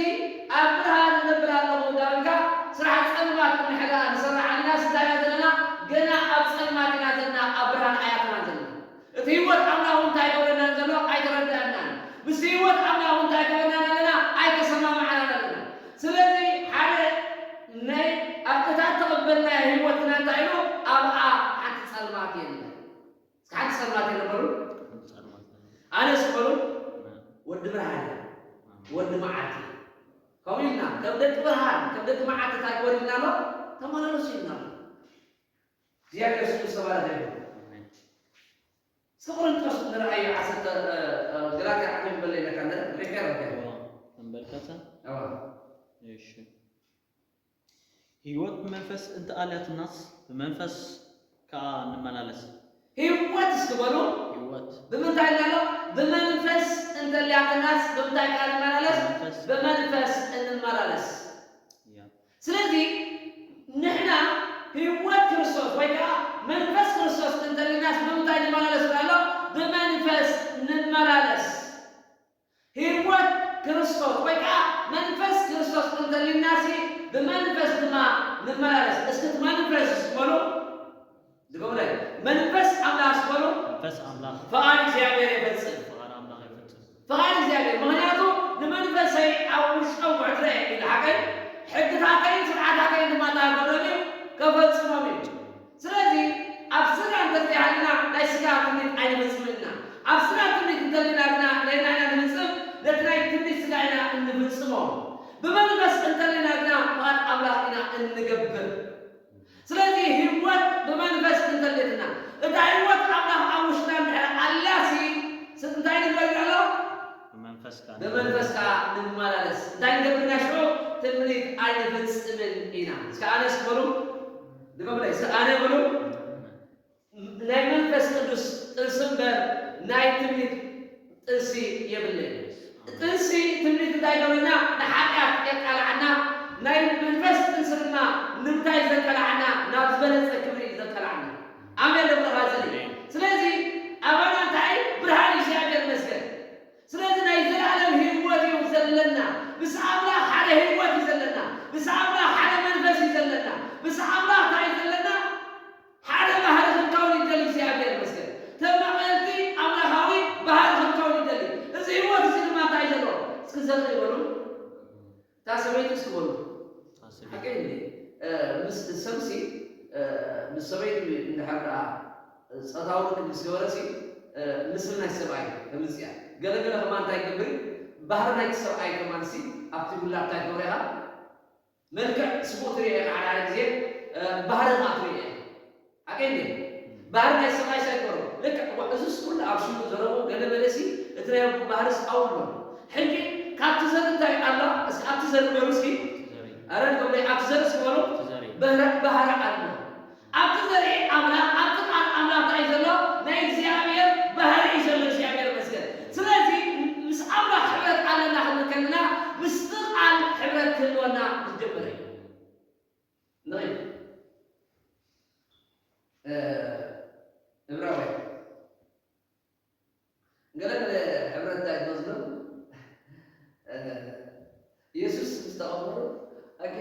ኣብ ብርሃን እነብር ኣለኹ እንዳበልካ ስራሕ ጸልማት እንድሕር ደኣ ንሰርሕ ኣለና ስንታይ ኢና ዘለና? ገና ኣብ ጸልማት ኢና ዘለና፣ ኣብ ብርሃን ኣያትና ዘለና። እቲ ህይወት ኣምላኽ እንታይ ይገብረና ዘሎ ኣይተረዳእናን። ምስቲ ህይወት ኣምላኽ እንታይ ይገብረና ኣለና ኣይተሰማማዕናን ኣለና። ስለዚ ሓደ ናይ ኣብ እታ እተቐበልናዮ ህይወትና እንታይ ኢሉ ኣብኣ ሓንቲ ጸልማት የለን። እስኪ ሓንቲ ጸልማት የለን በሉ። ሓንቲ ጸልማት የለን። ኣነ እስኪ በሉ። ኣነ። ወዲ ብርሃን እየ። ኣነ። ወዲ መዓልቲ። ከምኡ ኢልና ከም ደቂ ብርሃን ከም ደቂ መዓልቲ እንታይ ግበሩ ኢልና ኣሎ? ተመላለሱ ኢልና ኣሎ። እግዚኣብሔር ስሙ ዝተባረኸ ይሁን። ኣሜን። እስከ ቆሮንቶስ ንርኣዮ ዓሰርተ፣ እ፣ እ፣ ገላትያ ዓሰርተ በለ ኢለካ እንደ ሪፌር ሪፌር። እዋ፣ ተንበርከተ። እዋ። እሺ። ህይወት ብመንፈስ እንተኣልያትናስ ብመንፈስ ከኣ ንመላለስ። ህይወት እስኪ በሉ። ህይወት። ብምንታይ እንዳሎ? ብመንፈስ እንተልያትናስ ብምንታይ ከኣ ንመላለስ? ብመንፈስ። ብመንፈስ እንመላለስ። ያ። ስለዚ ንሕና ህይወት ክርስቶስ ወይ ከዓ መንፈስ ክርስቶስ እንተልናስ ብምንታይ ንመላለስ ኣሎ? ብመንፈስ ንመላለስ። ህይወት ክርስቶስ ወይ ከዓ መንፈስ ክርስቶስ እንተልናሲ ብመንፈስ ድማ ንመላለስ። እስኪ እቲ መንፈስ እስኪ በሉ። ድገሙለይ። መንፈስ ኣምላኽ እስኪ በሉ። መንፈስ ኣምላኽ። ፍቓድ እግዚኣብሔር ይፈጽም። ፍቓድ ኣምላኽ ይፈጽም። ፍቓድ እግዚኣብሔር። ምኽንያቱ ንመንፈሰይ ኣብ ውሽጦም ክዕድረ እየ ኢሉ ሓቀይ፣ ሕግታተይን ስርዓታተይን ድማ እንታይ ክገብረኒ እዩ? ከፈጽሞም እዩ። ስለዚ ኣብ ስጋ እንተዘይሃልና ናይ ስጋ ትምኒት ኣይንፍጽምን ኢና። ኣብ ስጋ ትምኒት እንተሊና ግና ነየናይ ኢና ንፍጽም? ነቲ ናይ ትምኒት ስጋ ኢና እንፍጽሞ። ብመንፈስ እንተሊና ግና ፍቓድ ኣምላኽ ኢና እንገብር። ስለዚ ህይወት ብመንፈስ እንተልየትና፣ እታ ህይወት ኣምላኽ ኣብ ውሽጥና እንድሕር ኣላሲ፣ ስ-፣ እንታይ ንግበር ኣሎ? ብመንፈስካ ብመንፈስካ ንመላለስ። እንታይ ንገብር ኢና ሽዑ? ትምኒት ኣይንፍጽምን ኢና። እስከ ኣነ እስኪ በሉ። ድገሙለይ፣ እስከ ኣነ በሉ። ናይ መንፈስ ቅዱስ ጥንሲ እምበር ናይ ትምኒት ጥንሲ የብለይን። ጥንሲ ትምኒት እንታይ ይገብረና? ንሓጢኣት የቃልዓና። ናይ መንፈስ ጥንሲ ድማ ንምንታይ ዘቃልዓና? ናብ ዝበለጸ ክብሪ ዘቃልዓና። ኣሜን። ደብረኻ ዘለ ስለዚ ኣባና እንታይ? ብርሃን እግዚኣብሔር ይመስገን። ስለዚ ናይ ዘላለም ህይወት እዩ ዘለና። ምስ ኣምላኽ ሓደ ህይወት እዩ ዘለና። ምስ ኣምላኽ ሓደ መንፈስ እዩ ዘለና። ምስ ኣምላኽ እንታይ እዩ ዘለና? ሓደ ባህሪ ክንከውን ይደሊ እግዚኣብሔር ይመስገን። ተመቐልቲ ኣምላኻዊ ባህሪ ክንከውን ይደሊ። እዚ ህይወት እዚ ድማ እንታይ እዩ ዘለዎ? እስኪ ዘርኢ ይበሉ። እታ ሰበይቲ እስኪ በሉ። እታ ሰበይቲ። ሓቂ እንዴ? እ፣ ምስ ሰብሲ፣ እ፣ ምስ ሰበይቲ እንድሕር ደኣ ጾታዊ ርክብ ምስ ገበረሲ፣ እ፣ ምስሊ ናይ ሰብኣይ ተምጽእ እያ። ገለገለ ከማን እንታይ ይገብር? ባህሪ ናይቲ ሰብኣይ ከማንሲ ኣብቲ ውላድ እንታይ ይገብር ኢኻ? መልክዕ ስቡእ ትርኢ ኢኻ ሓደ ሓደ ግዜ፣ እ፣ ባህሪ ከኣ ትርኢ ኢኻ። ሓቂ እንዴ? ባህሪ ናይ ሰብኣይ ሳይኮሮ። ልክዕ እኮ እዚስ ኩሉ ኣብ ሽሙ ዘረቡ ገለ በለሲ እቲ ናይ ኣቦ ባህርስ ኣውሎ። ሕጂ ካብቲ ዘርኢ እንታይ ኣሎ? እስኪ ኣብቲ ዘርኢ በሉ እስኪ። ዘርኢ። ኣረ ንገብረ ኣብቲ ዘርኢ እስኪ በሉ። ዘርኢ። ባህሪ፣ ባህሪ ኣሎ። ኣብቲ ዘርኢ ኣምላኽ፣ ኣብቲ ቃል ኣምላኽ እንታይ እዩ ዘሎ? ናይ እግዚኣብሔር ባህሪ እዩ ዘሎ። እግዚኣብሔር ይመስገን። ስለዚ ምስ ኣምላኽ ሕብረት ኣለና ክንብል ከለና ምስቲ ቃል ሕብረት ክህልወና ዝጀመረ እዩ። ንርኢ። እ፣ እብራውያን ገለ ገለ ሕብረት እንታይ ትወስዶ? እ፣ ኢየሱስ ምስ ተቐበሉ፣ ኦኬ፣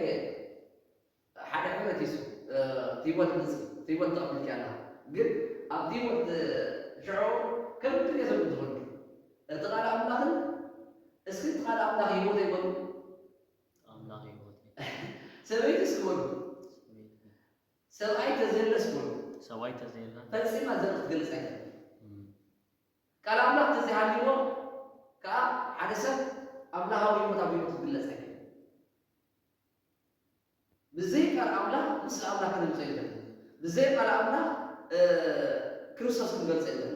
ሓደ ሕብረት እዩ እሱ። እ፣ ህይወት ምጽ-፣ ህይወት ተቐቢልካ ኣላ። ግን ኣብቲ ህይወት፣ እ፣ ሽዑ ከምቲ ገሰብ ትኾኑ። እቲ ቃል ኣምላኽን፣ እስኪ እቲ ቃል ኣምላኽ ህይወት ይበሉ። ኣምላኽ ህይወት እዩ። ሰበይቲ እስኪ በሉ። ሰበይቲ። ሰብኣይ ተዘየለ እስኪ በሉ። ሰብኣይ ተዘየለ። ፈጺማ ዘርኢ ክትገልጽ ኣይትኽእልን። እም። ቃል ኣምላኽ ተዘይሃልይዎ ከኣ ሓደ ሰብ ኣምላኻዊ ህይወት ኣብ ህይወቱ ክግለጽ ኣይክእልን። ብዘይ ቃል ኣምላኽ ምስሊ ኣምላኽ ክነምጽኦ የለን። ብዘይ ቃል ኣምላኽ፣ እ፣ ክርስቶስ ክንገልጽ የለን።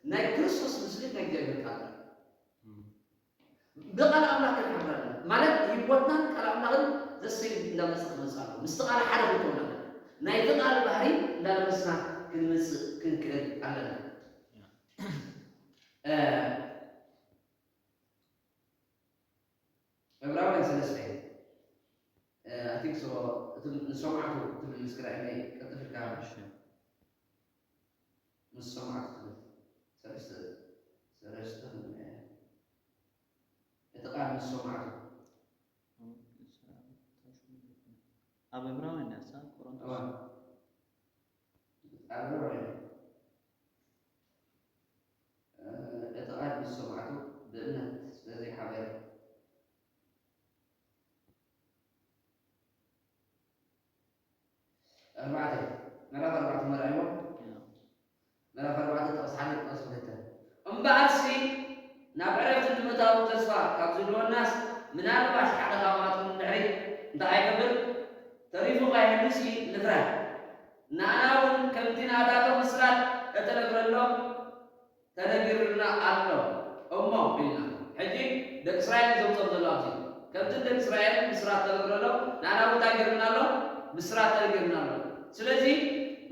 ናይ ክርስቶስ ምስሊ ናይ እግዚኣብሔር ቃል እዩ። እም። ብቃል ኣምላኽ ክንሓብር ኣለና። ማለት ህይወትናን ቃል ኣምላኽን ዘሰይ እንዳመጽእ ክመጽእ ኣለዎ። ምስቲ ቃል ሓደ ክንከውን ኣለና። ናይቲ ቃል ባህሪ እንዳለበስና ክንመጽእ ክንክእል ኣለና። እ፣ ዕብራውያን ሰለስተ፣ እ፣ I think so፣ እቲ ንሰማዕቱ ትብል ምስ ክራይ ናይ ቀልጥፍ ኢልካ። እሺ። ምስ ሰማዕቱ ትብል። ሰለስተ፣ ሰለስተ፣ እ፣ እቲ ቃል ምስ ሰማዕቱ። ኣብ ዕብራውያን እያ፣ ሳብ ቆሮንቶስ። እዋ። ኣብ ዕብራውያን። እ፣ እቲ ቃል ምስ ሰማዕቱ ብእምነት ስለ ዘይሓበረ። ኣርባዕተ፣ ምዕራፍ ኣርባዕተ መርኣይዎ። ያ። ምዕራፍ ኣርባዕተ ጥቕሲ ሓደ ጥቕሲ ክልተ። እምበኣርሲ ናብ ዕረፍቲ ንምእታው ተስፋ ካብ ዝህልወናስ፣ ምናልባሽ ሓደ ካብኣቶም ንድሕሪት እንታይ ኣይገብር? ተሪፉ ከይህሉሲ ንፍራህ። ንኣና እውን ከምቲ ናታቶም ብስራት እተነግረሎም ተነጊሩና ኣሎ እሞ ኢልና። ሕጂ ደቂ እስራኤል እዩ ዘምጾም ዘሎ ኣብዚ። ከምቲ ደቂ እስራኤል ብስራት ተነግረሎም፣ ንኣና እውን እንታይ ገይሩና ኣሎ? ብስራት ተነጊሩና ኣሎ። ስለዚ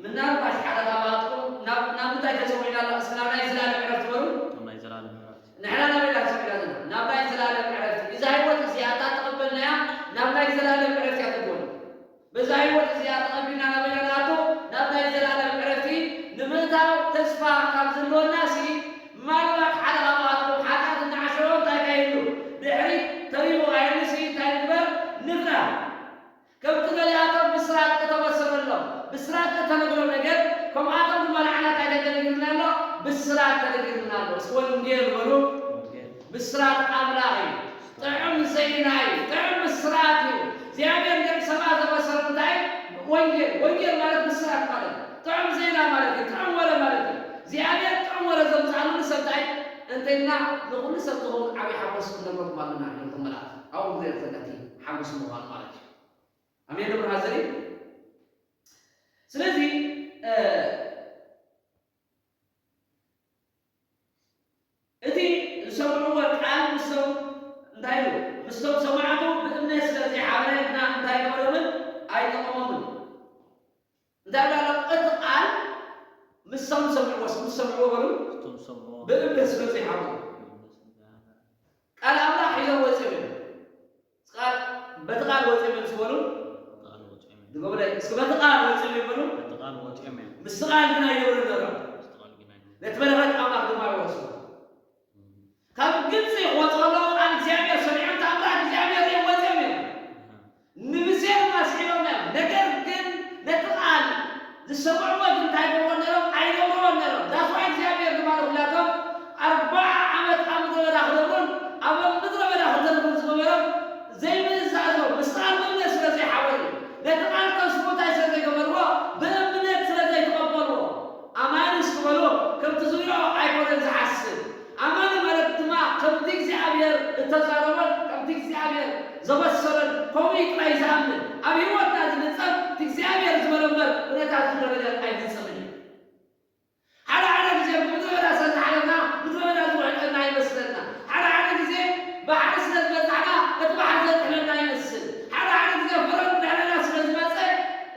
ምናልባሽ ሓደ ካብኣትኩም ናብ፣ ናብ ምንታይ ተጸዊዕና ኣሎ? እስኪ ናብ ናይ ዘላለም ዕረፍቲ በሉ። ናብ ናይ ዘላለም ዕረፍቲ። ንሕና ናበይ ኢና ተጸዊዕና ዘለና? ናብ ናይ ዘላለም ዕረፍቲ። እዛ ህይወት እዚኣ እታ ተቐበልናያ ናብ ናይ ዘላለም ዕረፍቲ እያ ተትወሉ። በዛ ህይወት እዚኣ ተቐቢልና ናበይ ኢና ንኣቱ? ናብ ናይ ዘላለም ዕረፍቲ ንምእታው ተስፋ ካብ ዝህልወናሲ፣ ምናልባት ሓደ ካብኣትኩም ሓጢኣት እናዓሸወ እንታይ ከይህሉ? ድሕሪት ተሪፉ ከይህሉሲ እንታይ ንግበር? ንፍራህ። ከምቲ ገሊኣቶም ብስራት እተበሰረሎም፣ ብስራት እተነግሮም ነገር፣ ከምኣቶም ድማ ንዓና እንታይ ተነጊሩና ኣሎ? ብስራት ተነጊሩና ኣሎ። እስኪ ወንጌል በሉ። ወንጌል። ብስራት ኣምላኽ እዩ። ጥዑም ዜና እዩ። ጥዑም ብስራት እዩ። እግዚኣብሔር ንደቂ ሰባት ዘበሰረ እንታይ? ወንጌል። ወንጌል ማለት ብስራት ማለት እዩ። ጥዑም ዜና ማለት እዩ። ጥዑም ወረ ማለት እዩ። እግዚኣብሔር ጥዑም ወረ ዘምጽኣሉ ንሰብ እንታይ? እንተኢልና ንኹሉ ሰብ ዝኸውን ዓብዪ ሓጎስ ክንነግረኩም ኣለና ኢሎም እቶም መላእኽቲ። ኣብኡ ክንሪኦ ከለና እቲ ሓጎስ ምዃኑ ማለት እዩ። ኣሜን ዶ ብርሃን ዘርኢ? ስለዚ፣ እ፣ እቲ ዝሰምዕዎ ቃል ምስቶም እንታይ ኢሉ? ምስቶም ሰማዕቱ ብእምነት ስለ ዘይሓበረ ግና እንታይ ገበሮምን? ኣይጠቐሞምን። እንታይ ብላ ኣሎ? እቲ ቃል ምስቶም ዝሰምዕዎ፣ ምስ ዝሰምዕዎ በሉ፣ ምስቶም ዝሰምዕዎ። ብእምነት ስለ ዘይሓበሩ። ብእምነት ስለ ዘይሓበሩ። ቃል ኣምላኽ ሒዞም ወፂኦም እዮም። ቃል በቲ ቃል ወፂኦም እዮም ዝበሉ። ቃል ወፂኦም እዮም። ድገሙለይ እስኪ፣ በቲ ቃል ወፂኦም እዮም በሉ። በቲ ቃል ወፂኦም እዮም። ምስቲ ቃል ግን ኣይነብሩን ነይሮም። ምስቲ ቃል ግን ኣይነብሩን። ነቲ በረኸት ኣምላኽ ድማ ይወርሱ። ካብ ግብፂ ክወፁ ከለዉ ቃል እግዚኣብሔር ሰሚዖም፣ ተኣምራት እግዚኣብሔር እዮም ወፂኦም እዮም። ንሙሴ ድማ ስዒቦም እዮም። ነገር ግን ነቲ ቃል ዝሰምዕዎ ግን እንታይ ይገብርዎ ነይሮም? ኣይነብርዎን ነይሮም። ዳስዋ እግዚኣብሔር ድማ ንኹላቶም ኣርባዓ ዓመት ኣብ ምድረ በዳ ክነብሩን ኣብ ምድረ በዳ ክተርፉን ዝገበሮም ዘይምእዛዞም ምስ ቃል ብእምነት ስለ ዘይሓበሩ፣ ነቲ ቃል ከስቡ እንታይ ስለ ዘይገበርዎ? ብእምነት ስለ ዘይተቐበልዎ። ኣማኒ እስኪ በሉ፣ ከምቲ ዙርያኡ ኣይኮነን ዝሓስብ። ኣማኒ ማለት ድማ ከምቲ እግዚኣብሔር እተዛረቦን ከምቲ እግዚኣብሔር ዘበሰረን ከምኡ ጥራይ ዝኣምን፣ ኣብ ህይወትና ዝፍጸም እቲ እግዚኣብሔር ዝበሎ እምበር ኩነታት ዝደረገ ኣይፍጸምን እዩ። ሓደ ሓደ ግዜ ብምድረ በዳ ስለ ዝሓለፍና ምድረ በዳ ዝውሕጠና ይመስለና። ሓደ ሓደ ግዜ ባሕሪ ስለ ዝበጻሕና እቲ ባሕሪ ዘጥሕለና ይመስል። ሓደ ሓደ ግዜ ፈረን ንልዕለና ስለ ዝመጸ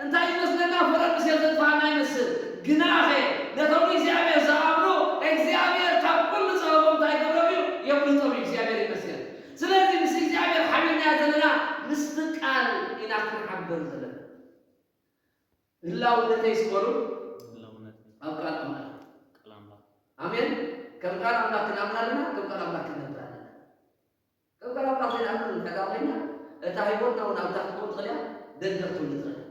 እንታይ ይመስለና? ፈረን ምስ ዘጥፍኣና ይመስል። ግናኸ ነቶም እግዚኣብሔር ዝኣምኑ እግዚኣብሔር ካብ ኩሉ ጸበቦም እንታይ ይገብሮም እዩ? የብልጦም እዩ። እግዚኣብሔር ይመስገን። ስለዚ ምስ እግዚኣብሔር ሓቢርናዮ ዘለና ምስቲ ቃል ኢና ክንሓብር ዘለና። ህላውነተይ ስበሩ ህላውነት ኣብ ቃል ኣምላኽ። ቃል ኣምላኽ። ኣሜን። ከም ቃል ኣምላኽ ክንኣምን ኣለና፣ ከም ቃል ኣምላኽ ክንነብር ኣለና። ከም ቃል ኣምላኽ ዘይንኣምን እንተ ደኣ ኮይና እታ ህይወትና እውን ኣብታ ክትከውን ትኽእል እያ፣ ደንደር ትውልድ ትኽእል እያ።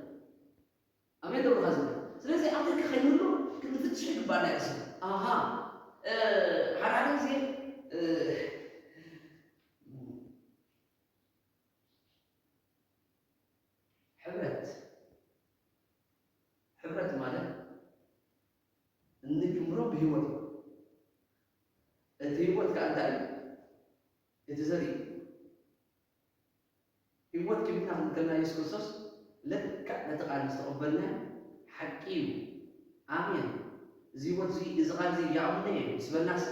ኣሜን ዶ ብኻ ዝብል። ስለዚ ኣብቲ ከይህሉ ክንፍትሽ ይግባና እዩ። ኣሃ ሓደ ሓደ ግዜ ሕብረት ሕብረት ማለት እንጅምሮ ብህይወት እዩ። እቲ ህይወት ከዓ እንታይ እዩ? እቲ ዘርኢ ህይወት ክብና ክንከልና የሱስ ክርስቶስ ለክዕ ነቲ ቃል ዝተቐበልና ሓቂ እዩ። ኣሜን። እዚ ህይወት እዚ እዚ ቃል እዚ ይኣምኖ እየ ምስ በልናስ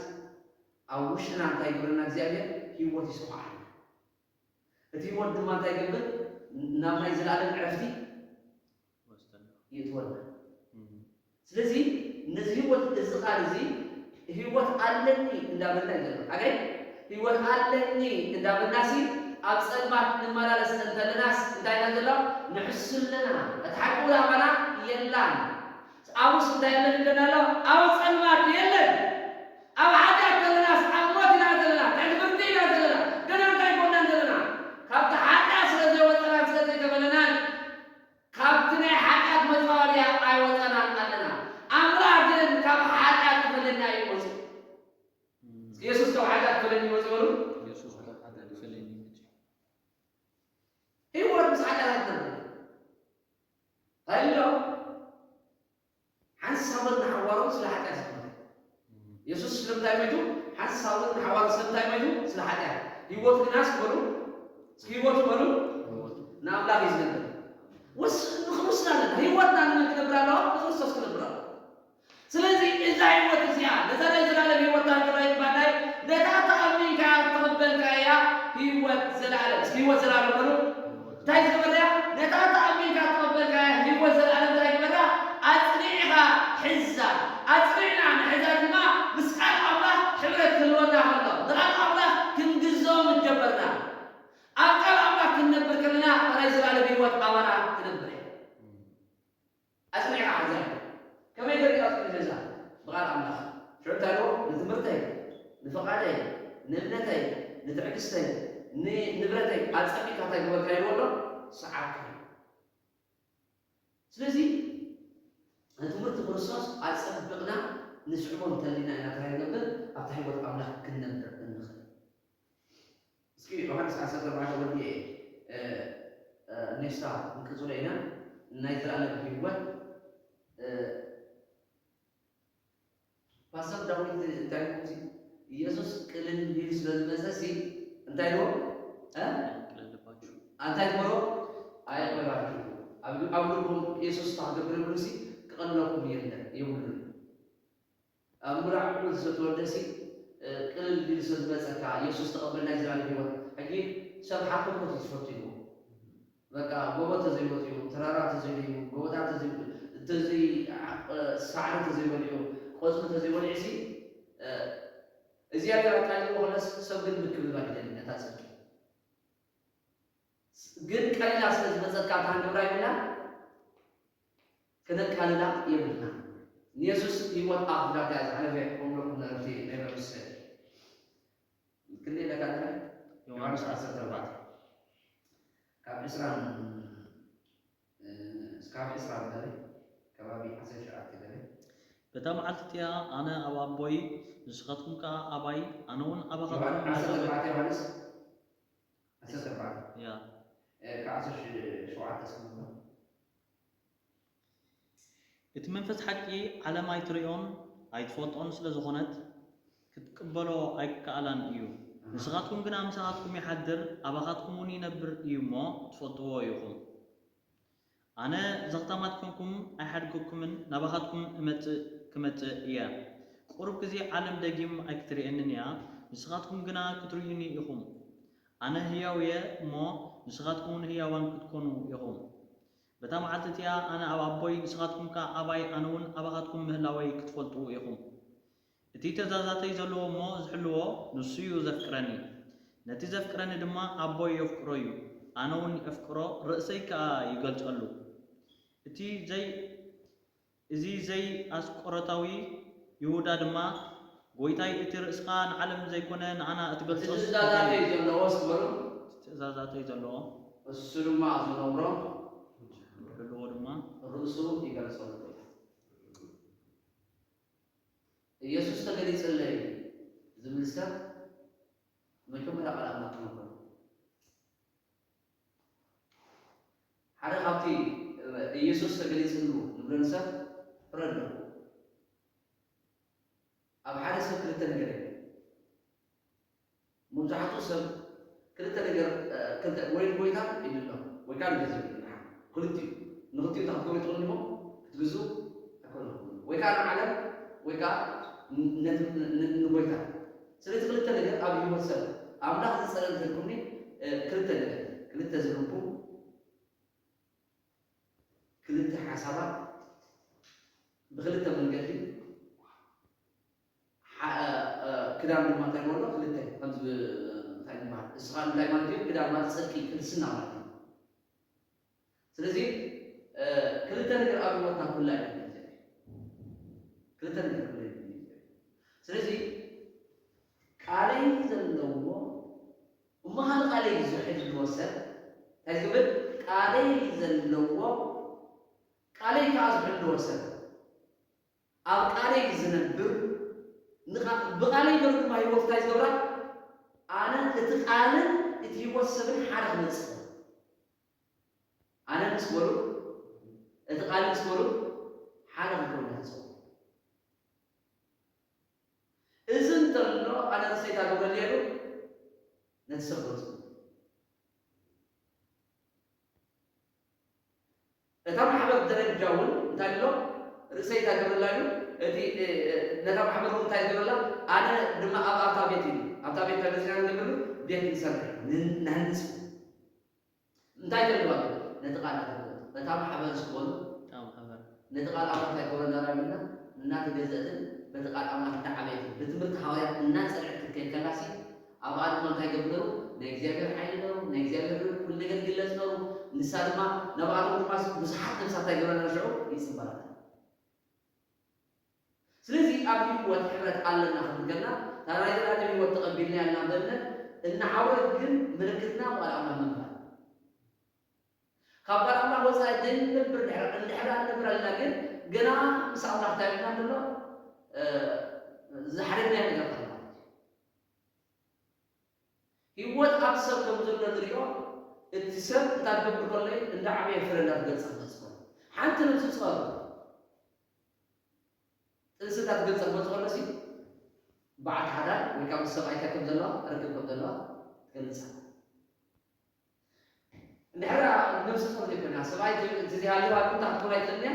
ኣብ ውሽጥና እንታይ ይገብረና እግዚኣብሔር? ህይወት ይስኹዓልና። እቲ ህይወት ድማ እንታይ ይገብር? ናብ ናይ ዘላለም ዕረፍቲ ወስተና የእትወና። ስለዚ ነዚ ህይወት እዚ ቃል እዚ ህይወት ኣለኒ እንዳበልና እዩ ዘሎ። ኣገይ ህይወት ኣለኒ እንዳበልና ሲ ኣብ ጸልማት ንመላለስ እንተለናስ እንታይ ኢና ዘሎ? ንሕሱ ኣለና። እቲ ሓቂ ኣባና የላን። ኣብስ እንታይ የለን ይብለና ኣሎ? ኣብ ጸልማት የለን። ኣብ ሓጢኣት ዘለናስ ኣብ ሞት ኢና ዘለና፣ ትሕቲ ፍርዲ ኢና ዘለና። ገና እንታይ ኣይኮናን ዘለና? ካብቲ ሓጢኣት ስለ ዘይወጸናን ስለ ዘይተመለናን ካብቲ ናይ ሓጢኣት መጻወድያ ኣይወጸናን ኣለና። ኣምላኽ ግን ካብ ሓጢኣት ክፈልየና እዩ መጺኡ። እስኪ የሱስ ካብ ሓጢኣት ክፈልየኒ መጺኡ በሉ። የሱስ ካብ ሓጢኣት ክፈልየኒ መጺኡ። ህይወት ምስ ሓጢኣት ኣይትነብር። ሃሎ ሓንሳብን ንሓዋሩ ስለ ሓጢኣት ዝሞተ። የሱስ ስለምንታይ ሞይቱ? ሓንሳብን ንሓዋሩ ስለምንታይ ሞይቱ? ስለ ሓጢኣት። ህይወት ግናስ በሉ፣ እስኪ ህይወት በሉ፣ ንኣምላኽ እዩ ዝነብር። ውስ ንክንውስን ኣለና። ህይወትና ንመን ክነብር ኣለዋ? ንክርስቶስ ክነብር ኣለዋ። ስለዚ እዛ ህይወት እዚኣ ነዛ ናይ ዘላለም ህይወት ታንክራይ ባዳይ ነታ ተኣሚንካ ተቐበልካያ ህይወት ዘላለም። እስኪ ህይወት ዘላለም በሉ። እንታይ ዝገበርያ? ነታ ተኣሚንካ ተቐበልካያ ህይወት ዘላለም እንታይ ግበራ? ኣጽኒዕኻ ሕዛ። ኣጽኒዕና ንሕዛ ድማ ምስ ቃል ኣምላኽ ሕብረት ክህልወና ከሎ ንቓል ኣምላኽ ክንግዞ ምገበርና። ኣብ ቃል ኣምላኽ ክንነብር ከለና እታ ናይ ዘላለም ህይወት ኣባና ትነብር እያ። ኣጽኒዕካ ሓዛ። ከመይ ገይሩ ኣጽኒዑ ገዛ? ብቓል ኣምላኽ። ሽዑ እንታይ ኢልዎ? ንትምህርተይ፣ ንፍቓደይ፣ ንእምነተይ፣ ንትዕግስተይ፣ ንንብረተይ ኣጸቢቕካ እንታይ ገበርካ ኢልዎ ኣሎ? ሰዓብካ። ስለዚ ንትምህርቲ ክርስቶስ ኣጸቢቕና ንስዕቦ እንተሊና ኢና እንታይ ንገብር? ኣብታ ህይወት ኣምላኽ ክንነብር እንኽእል። እስኪ ዮሃንስ ዓሰርተ ኣርባዕተ ወዲኤ ኔስታ ንቅጽሎ ኢና። ናይ ዘላለም ህይወት ፓስተር ዳዊት እንታይ ኢልኩም ሲ ኢየሱስ ቅልል ኢሉ ስለ ዝመጸ ሲ እንታይ ኢልዎ? እ? ቅልል ልባችሁ እንታይ ትበሎ? ኣይቕለላችሁ። ኣብ ኣብ ልብኩም ኢየሱስ ታክገብር ይብሉ ሲ ክቐለኩም የለ ይብሉ። ኣብ ምራዕዑ ዝተወልደ ሲ ቅልል ኢሉ ስለ ዝመጸካ ኢየሱስ ተቐበል ናይ ዘላለም ህይወት። ሕጂ ሰብ ሓኮኮት እዩ ዝፈቱ ኢልዎ። በቃ ጎቦ ተዘይወፂኡ፣ ተራራ ተዘይደይቡ፣ ጎቦታት ተዘይ ተዘይ ሳዕሪ ተዘይበሊዑ፣ ቆፅሊ ተዘይበሊዑ ሲ እግዚኣብሔር ኣቃሊልዎ ከለስ ሰብ ግን ምክብባል ይደሊ። ጽድቂ። ግን ቀሊላ ስለ ዝመጸካ እታ ክንገብራ የብልና፣ ክነቃልላ የብልና። ንየሱስ ህይወት ኣኽብዳታ እያ ዝሓለፈ። ኮምሎ ክነርቲ ናይ መምሰል ክንደይ ደካ ዮሃንስ ዓሰርተ ኣርባዕተ ካብ ዕስራን እስካብ ዕስራ በለ ከባቢ ዓሰርተ ሸውዓተ በለ። በታ መዓልቲ እቲኣ ኣነ ኣብ ኣቦይ፣ ንስኻትኩም ከኣ ኣባይ፣ ኣነ እውን ኣባኻትኩም ዮሃን-፣ ዓሰርተ ኣርባዕተ ዮሃንስ ዓሰርተ ኣርባዕተ። ያ። እ፣ ካብ ዓሰርተ ሸውዓተ እስከ ንብሎ። እቲ መንፈስ ሓቂ ዓለም ኣይትርእዮን ኣይትፈልጦን ስለ ዝኾነት፣ ክትቅበሎ ኣይከኣላን እዩ። ኣሃ። ንስኻትኩም ግና ምሳኻትኩም ይሓድር፣ ኣባኻትኩም እውን ይነብር እዩ እሞ ትፈልጥዎ ኢኹም። ኣነ ዘኽታማት ኮንኩም ኣይሓድገኩምን፣ ናባኻትኩም እመጽእ ክመጽእ እየ። ቁሩብ ግዜ ዓለም ደጊም ኣይክትርእየንን እያ፣ ንስኻትኩም ግና ክትርእዩኒ ኢኹም። ኣነ ህያው እየ እሞ፣ ንስኻትኩም እውን ህያዋን ክትኮኑ ኢኹም። በታ መዓልቲ እቲኣ ኣነ ኣብ ኣቦይ፣ ንስኻትኩም ከኣ ኣባይ፣ ኣነ እውን ኣባኻትኩም ምህላወይ ክትፈልጡ ኢኹም። እቲ ትእዛዛተይ ዘለዎ እሞ ዝሕልዎ፣ ንሱ እዩ ዘፍቅረኒ። ነቲ ዘፍቅረኒ ድማ ኣቦይ የፍቅሮ እዩ፣ ኣነ እውን የፍቅሮ፣ ርእሰይ ከኣ ይገልጸሉ። እቲ ዘይ-፣ እዚ ዘይኣስቆሮታዊ ይሁዳ ድማ፣ ጐይታይ፣ እቲ ርእስኻ ንዓለም ዘይኮነ ንኣና እቲ እትገልጾስ እንታይ ትእዛዛተይ እዩ? ዘለዎ እስኪ በሉ። እቲ ትእዛዛተይ ዘለዎ እሱ ድማ ዝነብሮ ዝሕልዎ ድማ ርእሱ ይገልጸሉ። ኢየሱስ ተገሊጸለይ ዝብል ሰብ መጀመርያ ቃል ኣምላኽ ክነብሮ። ሓደ ካብቲ ኢየሱስ ተገሊጽሉ ንብሎ ሰብ ፍረ ኣለዎ። ኣብ ሓደ ሰብ ክልተ ነገር የለን። መብዛሕትኡ ሰብ ክልተ ነገር፣ እ፣ ክልተ ወይ ንጎይታ ኢሉ ኣሎ፣ ወይ ከዓ ንገንዘብ ኢሉ ኣሎ። ክልቲኡ፣ ንክልቲኡ እንተ ክትገብሩ ትኽእሉ ኢኹም፣ ክትግዝኡ ኣይኮነኹም። ወይ ከዓ ንዓለም፣ ወይ ከዓ ን-፣ ነቲ ን-፣ ን-፣ ንጎይታ። ስለዚ ክልተ ነገር ኣብ ህይወት ሰብ ኣምላኽ ዝጸልእ እንተልኩምኒ፣ እ፣ ክልተ ነገር፣ ክልተ ዝህብኩም፣ ክልተ ሓሳባት ብክልተ መንገዲ፣ ሓ-፣ እ፣ እ፣ ክዳን ድማ እንታይ ንበሎ? ክልተ፣ ከምዚ ብ-፣ እንታይ ዝበሃል? ንስኻ እንታይ ማለት እዩ? ክዳን ማለት ጽድቂ፣ ቅድስና ማለት እዩ። ስለዚ፣ እ፣ ክልተ ነገር ኣብ ህይወትና ክህሉ ኣይግባእን። ክልተ ነገር ክህሉ ኣይግባእን። ስለዚ ቃለይ ዘለዎ፣ እሞ ካልእ ቃለይ ዝሕልዎ ሰብ እንታይ ዝብል? ቃለይ ዘለዎ፣ ቃለይ ከኣ ዝሕልዎ ሰብ፣ ኣብ ቃለይ ዝነብር፣ ንቓ-፣ ብቃለይ ገሩ ድማ ህይወት እንታይ ዝገብራ? ኣነ እቲ ቃልን እቲ ህይወት ሰብን ሓደ ክመጽእ። ኣነ ምስ በሉ፣ እቲ ቃል ምስ በሉ፣ ሓደ ክገብሩ ተስፋ። እዚ እንተሎ፣ ኣነ ርእሰይ እንታይ ገብረሉ እየ ኢሉ ነቲ ሰብ ገጹ። እታ ማሕበር ደረጃ እውን እንታይ ኣሎ? ርእሰይ እንታይ ገብረላ ኢሉ፣ እቲ፣ እ፣ እ፣ ነታ ማሕበር እውን እንታይ ገብረላ? ኣነ ድማ ኣብ ኣብታ ቤት ኢሉ፣ ኣብታ ቤት እንታይ መጺና ንገብረሉ? ቤት ንሰርሕ፣ ን-፣ ንሃንጽ። እንታይ ተልባ? ነቲ ቃል ኣገልግሎት። እታ ማሕበር ዝኾኑ እታ ማሕበር። ነቲ ቃል ኣምላኽ እንታይ ክብረና ራሚና? እናተገዘእትን በቲ ቃል ኣምላኽ እንዳዓበየትን ብትምህርቲ ሃዋርያት እናጸንዐት ክትከይድ ከላሲ፣ ኣብኣ ድማ እንታይ ገብሩ? ናይ እግዚኣብሔር ሓይሊ ነሩ፣ ናይ እግዚኣብሔር ኩሉ ነገር ይግለጽ ነሩ። ንሳ ድማ፣ ናብኣቶም ድማ ብዙሓት ነፍሳት እንታይ ገብረና ሽዑ? ይጽንበራ። ስለዚ ኣብ ህይወት ሕብረት ኣለና ክንብል ከለና፣ እታ ናይ ዘላለም ህይወት ተቐቢልና ኣለና ብእምነት እናዓወት ግን ምልክትና ቃል ኣምላኽ ምንባር። ካብ ቃል ኣምላኽ ወጻኢ ዘይንነብር ድሕር-፣ እንድሕር እንነብር ኣለና ግን ገና ምስ ኣምላኽ እንታይ ኢልና ንብሎ? እ፣ ዝሓደግናዮ ነገር ኣሎ ማለት እዩ። ህይወት ኣብ ሰብ ከም ዘሎ ንሪኦ፣ እቲ ሰብ እንታይ ክገብር ከሎ እዩ? እንዳ ዓበየ ፍረ እንዳትገልጸ ክመጽእ ከሎ። ሓንቲ ነብሲ ጸሩ። ጥንሲ እንዳትገልጸ ክመጽእ ከሎ ሲ፣ በዓል ሓዳር ወይ ከዓ ምስ ሰብኣይ እንታይ ከም ዘለዋ፣ ርክብ ከም ዘለዋ ትገልጻ። እንድሕር ነብሲ ጾር ዘይኮይና፣ ሰብኣይ እንተዘይሃልዩ ኣብ ምንታይ ክትኮን ኣይትኽእልን እያ?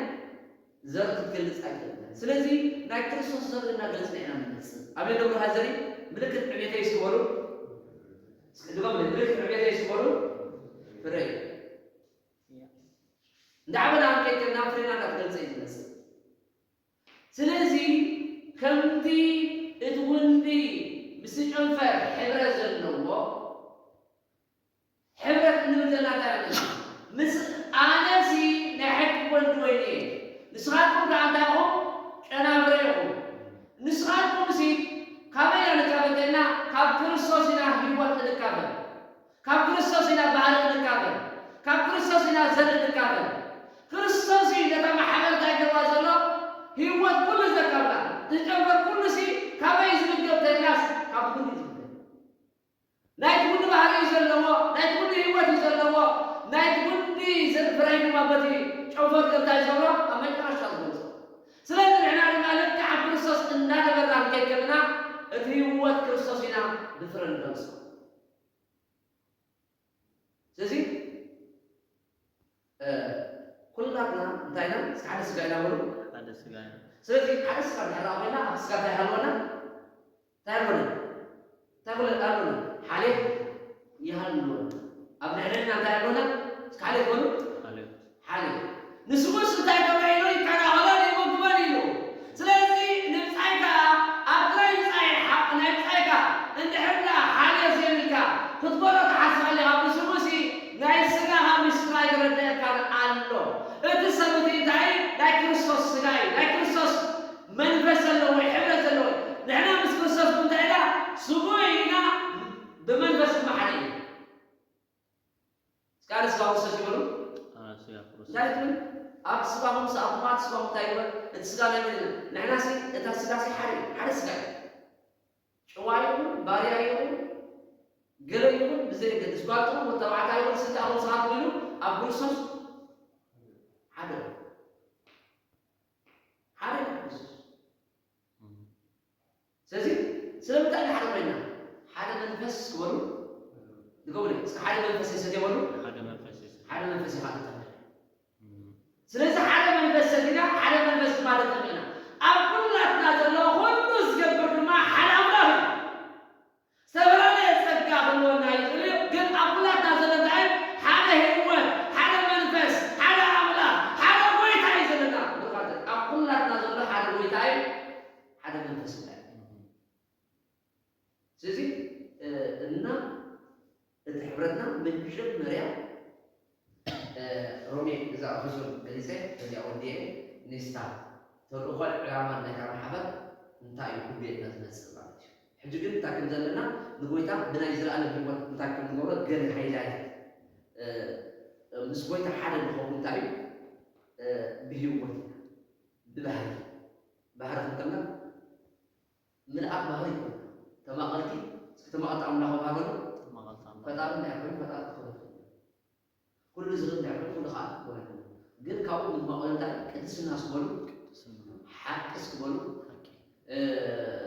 ዘርኢ ክትገልጽ ኣይትኽእልን እያ። ስለዚ ናይ ክርስቶስ ዘርኢ እናገለጽና ኢና ንመጽእ። ኣሜን ዶ ብሩኻት ዘርኢ? ምልክት ዕቤተይ እስኪ በሉ። እስኪ ድገሙ፣ ምልክት ዕቤተይ እስኪ በሉ። ፍረ እዩ። እንዳዓበና ኣብ ከይድ ከለና ፍሬና እናተገልጸ እዩ ዝመጽእ። ስለዚ ከምቲ እቲ ጉንዲ ምስ ጨንፈር ሕብረ ዘለዎ፣ ንብል ዘለና እንታይ ኣለና? ምስ ኣነሲ ናይ ሕጊ ወዲ ወይኒ እየ፣ ንስኻትኩም ከኣ እንታይ ኢኹም? ጨናፍረ ኢኹም። ንስኻትኩምሲ ካበይ ኢና ንካፈል እንተኢልና፣ ካብ ክርስቶስ ኢና ህይወት እንካፈል። ካብ ክርስቶስ ኢና ባህሪ እንካፈል። ካብ ክርስቶስ ኢና ዘርኢ እንካፈል። ክርስቶስ እዩ ነታ ማሕበር እንታይ ገብራ ዘሎ? ህይወት ኩሉ ዘካፍላ። እቲ ጨንፈር ኩሉሲ ካበይ እዩ ዝምገብ እንተኢልናስ፣ ካብ ኩሉ እዩ ዝምገብ። ናይቲ ኩሉ ባህሪ እዩ ዘለዎ፣ ናይቲ ኩሉ ህይወት እዩ ዘለዎ፣ ናይቲ ኩሉ ዘ-፣ ፍረ ድማ በቲ ጨንፈር እንታይ ዝገብሮ? ኣብ መጨረሻ ዝገልጾ። ስለዚ ንሕና ድማ ልክዕ ኣብ ክርስቶስ እንዳነበርና ክንከይድ ከለና፣ እቲ ህይወት ክርስቶስ ኢና ብፍረ ንገልጾ። ስለዚ፣ እ፣ ኩላትና እንታይ ኢና? እስከ ሓደ ስጋ ኢና በሉ። ሓደ ስጋ ኢና። ስለዚ ሓደ ስጋ እንድሕር ደኣ ኮይና፣ ኣብ ስጋ እንታይ ይሃልወና? እንታይ ይሃልወና? እንታይ ይሃልወና? ሓልዮት ይሃልወና። ኣብ ድሕሪትና እንታይ ይሃልወና? እስከ ሓልዮት በሉ። ሓልዮት። ሓልዮት። ንስሙስ እንታይ ገብረ ኢሉ? ይከናኸሎን ይምግቦን ኢሉ። ስለዚ ንብጻይ ከኣ ኣብ ጥራይ ብጻይ ሓ-፣ ናይ ብጻይ ከኣ እንድሕር ደኣ ሓልዮት ዘይብልካ ክትበሎ ትሓስብ ኣለኻ፣ ንስሙሲ ናይ ስጋኻ ምስጢር ኣይተረድአካን ኣሎ። እቲ ሰብ እቲ እንታይ ናይ ክርስቶስ ስጋ እዩ፣ ናይ ክርስቶስ መንፈስ ዘለዎ እዩ፣ ሕብረት ዘለዎ እዩ። ንሕና ምስ ክርስቶስ ብምንታይ ኢና? ስሙ ኢና፣ ብመንፈስ ድማ ሓደ ኢና። እስከ ሓደ ስጋ ክርስቶስ ይበሉ። ሓደ ስጋ ክርስቶስ። እንታይ ትብል? ኣብ ስጋኹም ሰኣኹም፣ ኣብ ስጋኹም እንታይ ይበል? እቲ ስጋ ናይ መን እዩ? ንሕናሲ እታ ስጋሲ ሓደ እዩ፣ ሓደ ስጋ እዩ። ጭዋ ይኹን፣ ባርያ ይኹን፣ ገለ ይኹን፣ ብዘየገድስ፣ ጓል ትኹን፣ ወዲ ተባዕታይ ይኹን፣ ስጋ ይኹን፣ ስጋ ትብሉ ኣብ ክርስቶስ ሓደ እዩ። ሓደ እዩ ክርስቶስ። እም። ስለዚ ስለምንታይ ኢና ሓደ ኮይና? ሓደ መንፈስ ክበሉ ድገሙለይ። እስከ ሓደ መንፈስ ይሰትየ በሉ። ሓደ መንፈስ ይሰትየ። ሓደ መንፈስ ኢኻ ትጠምቕ። እም። ስለዚ ሓደ መንፈስ ሰቲና፣ ሓደ መንፈስ ድማ ንጠምቕ ኢና። ኣብ ኩላትና ዘሎ ኩሉ ዝገብር ድማ ሓደ ኣምላኽ እዩ። ዝተፈላለየ ጸጋ ክህልወና ይኽእል እዩ፣ ግን ኣብ ኩላትና ዘሎ እንታይ? ሓደ ህይወት፣ ሓደ መንፈስ፣ ሓደ ኣምላኽ፣ ሓደ ጎይታ እዩ ዘለና። ብኻልእ፣ ኣብ ኩላትና ዘሎ ሓደ ጎይታ እዩ፣ ሓደ መንፈስ እዩ። ስለዚ፣ እ፣ እና እቲ ሕብረትና መጀመርያ፣ እ፣ ሮሜ እዛ ኤፌሶን ገሊጸ፣ በዚኣ ወዲኤ፣ ኔስታ ተልእኾን ዕላማን ናይታ ማሕበር እንታይ እዩ ክብሎ ኢና ዝመጽእ ማለት እዩ። ሕጂ ግን እንታይ ከም ዘለና ንጎይታ ብናይ ዘለኣለም ህይወት እንታይ ከም ንገብሮ ገለ ሃይላይት፣ እ፣ ምስ ጎይታ ሓደ ንኸውን እንታይ እዩ? እ፣ ብህይወት ኢና፣ ብባህሪ። ባህሪ ክንከና ምልኣት ባህሪ ይኮን። ተማቐልቲ፣ እስኪ ተማቐልቲ ኣምላኽ ባህሪ በሉ። ተማቐልቲ ኣምላኽ። ፈጣሪ እንታይ ኮይኑ ፈጣሪ ክኾን ይኽእል። ኩሉ ዝኽእል እንታይ ኮይኑ ኩሉ ከዓ ክኾን ይኽእል። ግን ካብኡ ንማቐሉ እንታይ ቅድስና ስበሉ፣ ቅድስና። ሓቂ ስበሉ። ሓቂ። እ፣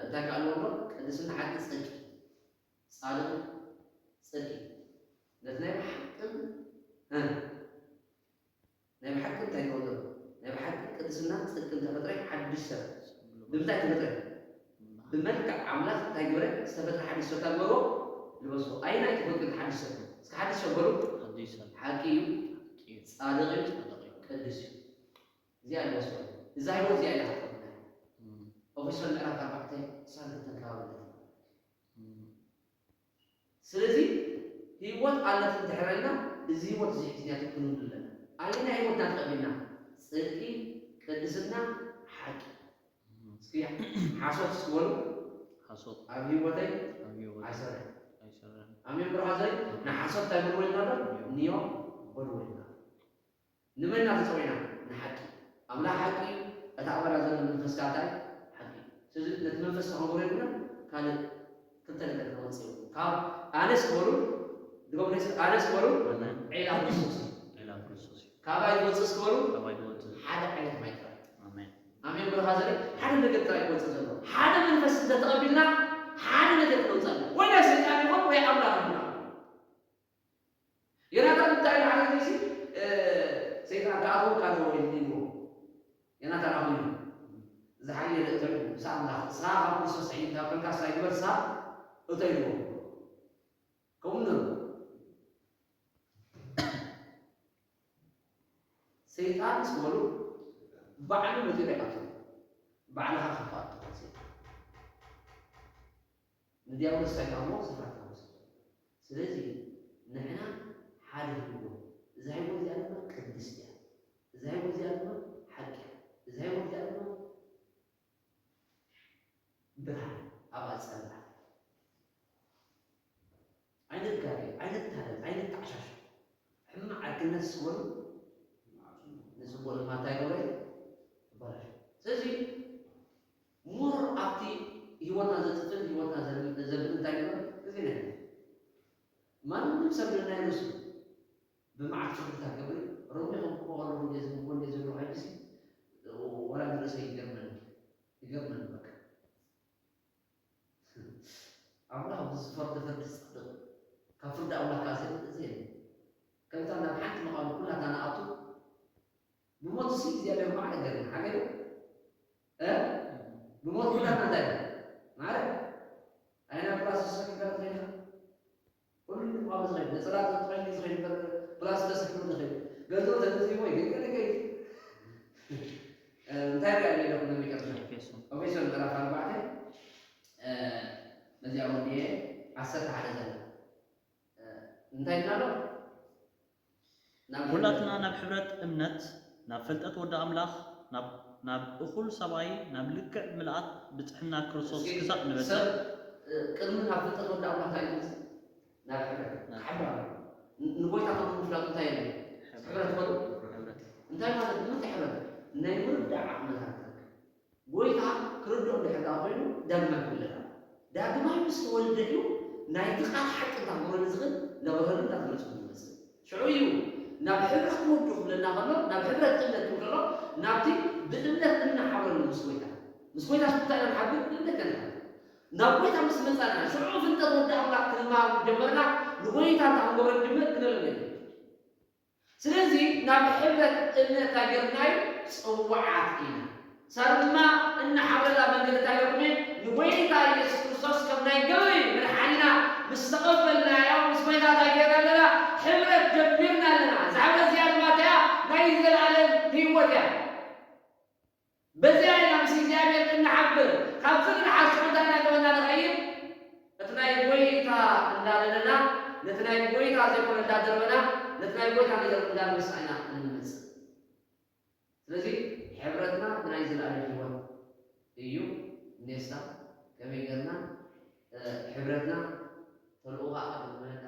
እንታይ ከዓ ኣለዎ ኣሎ? ቅድስና፣ ሓቂ፣ ጽድቂ። ጻድቕ፣ ጽድቂ። ነቲ ናይ ብሓቅን፣ እ፣ ናይ ብሓቂ እንታይ ተወለዱ? ናይ ብሓቂ ቅድስና ጽድቅን ተፈጥረ ሓድሽ ሰብ። ብምንታይ ተፈጥረ? ብመልክዕ ኣምላኽ እንታይ ግብረ? ዝተፈጥረ ሓድሽ ሰብ እንታይ ግበርዎ? ልበስዎ። ኣየናይ ተፈጥሮ ሓድሽ ሰብ? እስከ ሓድሽ ሰብ በሉ። ሓድሽ ሰብ። ሓቂ እዩ። ሓቂ እዩ። ጻድቕ እዩ። ጻድቕ እዩ። ቅዱስ እዩ። እዚኣ ልበስዎ። እዛ ህይወት እዚኣ ኢላ ክትከውን። እም። ኤፌሶን ምዕራፍ ኣርባዕተ፣ ዕስራን ክልተን ከባቢ ኣለና። እም። ስለዚ ህይወት ኣለት እንድሕር ኢልና፣ እዚ ህይወት እዚ ሒዝና ክንውል ኣለና። ኣየናይ ህይወትና ተቐቢልና? ጽድቂ፣ ቅድስና፣ ሓቂ። እም። እስኪ ሓሶት እስኪ በሉ። ሓሶት። ኣብ ህይወተይ ኣብ ህይወተይ ኣይሰርሕን። ኣይሰርሕን። ኣሜን ብራዘር። ኣሜን። ንሓሶት እንታይ በልዎ ኢልና ኣሎ? እም። ንዮ በልዎ ኢልና። ንመን ኢና ተጸዊዕና? ንሓቂ። ኣምላኽ ሓቂ እዩ። እታ ኣባና ዘሎ መንፈስ ከኣ እንታይ? ሓቂ እዩ። ስለዚ ነቲ መንፈስ ክንገብሮ የብልና፣ ካልእ ክልተ ነገር ክነውጽእ የብልና። ካብ ኣነስ በሉ፣ ድገሙለይ እስኪ፣ ኣነስ በሉ፣ ኣነ። ዒላ ክርስቶስ እዩ። ዒላ ክርስቶስ እዩ። ካባይ ዝወጽእ እስኪ በሉ፣ ካባይ ዝወጽእ። ሓደ ዓይነት ማይ ጥራይ። ኣሜን። ኣሜን ብለኻ ዘለ፣ ሓደ ነገር ጥራይ ክወጽእ ዘለዎ። ሓደ መንፈስ እንተተቐቢልና፣ ሓደ ነገር ክነውጽእ ኣለና። ወይ ናይ ሰይጣን ይኹን ወይ ኣምላኽ ይኹን። ዮናታን እንታይ ኢሉ ሓደ ግዜ፣ እ፣ ሰይጣን ክኣትወካ ኣለዎ ኢልዎ። ዮናታን ኣቑሚሉ። ዝሓየለ እተይ፣ ንሳ ኣምላኽ፣ ንስኻ ካብ ክርስቶስ ትሕይል እንተ ኮይንካ፣ ንሳ ይግበር፣ ንሳ እተይ ኢልዎ። ከምኡ ነሩ። ሰይጣን ምስ በሉ፣ ባዕሉ መጺኡ ኣይኣትዎን። ባዕልኻ ክትኣቱ ሰይጣን። ንዲያብሎስ እንታይ ኢልካሞ? ስፍራ ትሃቦ። ስለዚ ንሕና ሓደ ሂብዎ። እዛ ሂብዎ እዚኣ ድማ ቅድስቲ እያ። እዛ ሂብዎ እዚኣ ድማ ሓቂ እያ። እዛ ሂብዎ እዚኣ ድማ ብርሃን ኣብኣ ጸልማት። ኣይንጋገ፣ ኣይንታለል፣ ኣይንተዓሻሽ። ሕማቕ ዕርክነት ስወሉ ንጽቡቕ ድማ እንታይ ገብረ ይበላሽ። ስለዚ ሙር ኣብቲ ህይወትና ዘጥፍን ህይወትና ዘብል እንታይ ይበል እዚ ናይ ማንም ሰብ ንናይ ርእሱ ብመዓት ፍርድታት ገብር ሮሜ ከም ክበቐሉ እንደ ዝምጎ እንደ ዘሎ ኣይሲ ወላ ንርእሰይ ይገርመኒ ይገርመኒ በቃ ኣምላኽ ብዝፈርዶ ፍርዲ ዝጸድቕ ካብ ፍርዲ ኣምላኽ ከዓ ዘይወጽእ የለን። ከምታ ናብ ሓንቲ መቓብር ኩላትና ንኣቱ ብሞት ሲ እግዚኣብሔር ማዕረ ገርና ሓገር እ ብሞት ኩላትና እንታይ ማዕረ ኣይና ፕላስ ተሰኪፍና ትኸይድና ኩሉ መቓብር ዝኸይድ ነጸላ ጥቕሚ ዝኸይድ በር ፕላስ ተሰኪሙ ዝኸይድ ገንዘብ ተተዚሞ ይገገለ ከይድ እንታይ ሪኣ ኣለኹ ነሚቀርና ኤፌሶን ምዕራፍ ኣርባዕተ ነዚኣ ወዲኤ ዓሰርተ ሓደ ዘላ እንታይ ኢልና ኣሎ ናብ ኩላትና ናብ ሕብረት እምነት ናብ ፍልጠት ወዲ ኣምላኽ ናብ እኹል ሰብኣይ ናብ ልክዕ ምልኣት ብፅሕና ክርስቶስ ክሳዕ ንበፅሕ ቅድሚ ናብ ፍልጠት ወዲ ኣምላኽ እንታይ እዩ ዝመፅእ ናብ ሕብረት ሓባር ንጎይታ ከም ምፍላጥ እንታይ የለ ሕብረት በሉ እንታይ ማለት ንምንታይ ሕብረት ናይ ምርዳእ ዓቕምታት ጎይታ ክርድኦ እንድሕር ደኣ ኮይኑ ዳግማይ ክውለድ ኣለዎ። ዳግማይ ምስ ተወልደ እዩ ናይቲ ቃል ሓቂ እንታይ ክገብረሉ ዝኽእል እንዳበረሉ እንዳተመልሱ ዝመፅእ። ሽዑ እዩ ናብ ሕብረት ክወዱ ክብለና ከሎ ናብ ሕብረት እምነት ክብል ከሎ ናብቲ ብእምነት እንሓብረሉ ምስ ጎይታ ምስ ጎይታ ሽታ ኢና ንሓብር ብእምነት ኢና ንሓብር። ናብ ጎይታ ምስ መፃና ሽዑ ፍልጠት ወዲ ኣምላኽ ክንመሃር ጀመርና። ንጎይታ እንታይ ክንገብረ ንጅምር ክነለመ ስለዚ ናብ ሕብረት እምነት እንታይ ገርናዩ? ጽዋዓት ኢና። ሳርማ እናሓብረላ መንገዲ እንታይ ገርኩም? ንጎይታ ኢየሱስ ክርስቶስ ከም ናይ ግብሪ መድሓኒና ምስ ተቐበልናዮ ምስ ጎይታ እንታይ ገርና ኣለና? ሕብረት ጀሚርና ኣለና። እዛ ሕብረት እዚኣ ድማ እንታይ እያ? ናይ ዘለኣለም ህይወት እያ። በዚኣ ኢና ምስ እግዚኣብሔር እንሓብር። ካብዚ ንሓስቡ እንታይ እናገበና ንኸይድ? እቲ ናይ ጎይታ እንዳደለና፣ ነቲ ናይ ጎይታ ዘይኮነ እንዳደረበና፣ ነቲ ናይ ጎይታ ነገር እንዳንበሳ ኢና እንመጽእ። ስለዚ ሕብረትና ብናይ ዘለኣለም ህይወት እዩ። ኔስታ ከመይ ገርና ሕብረትና ተልእኾ ኣቐድመና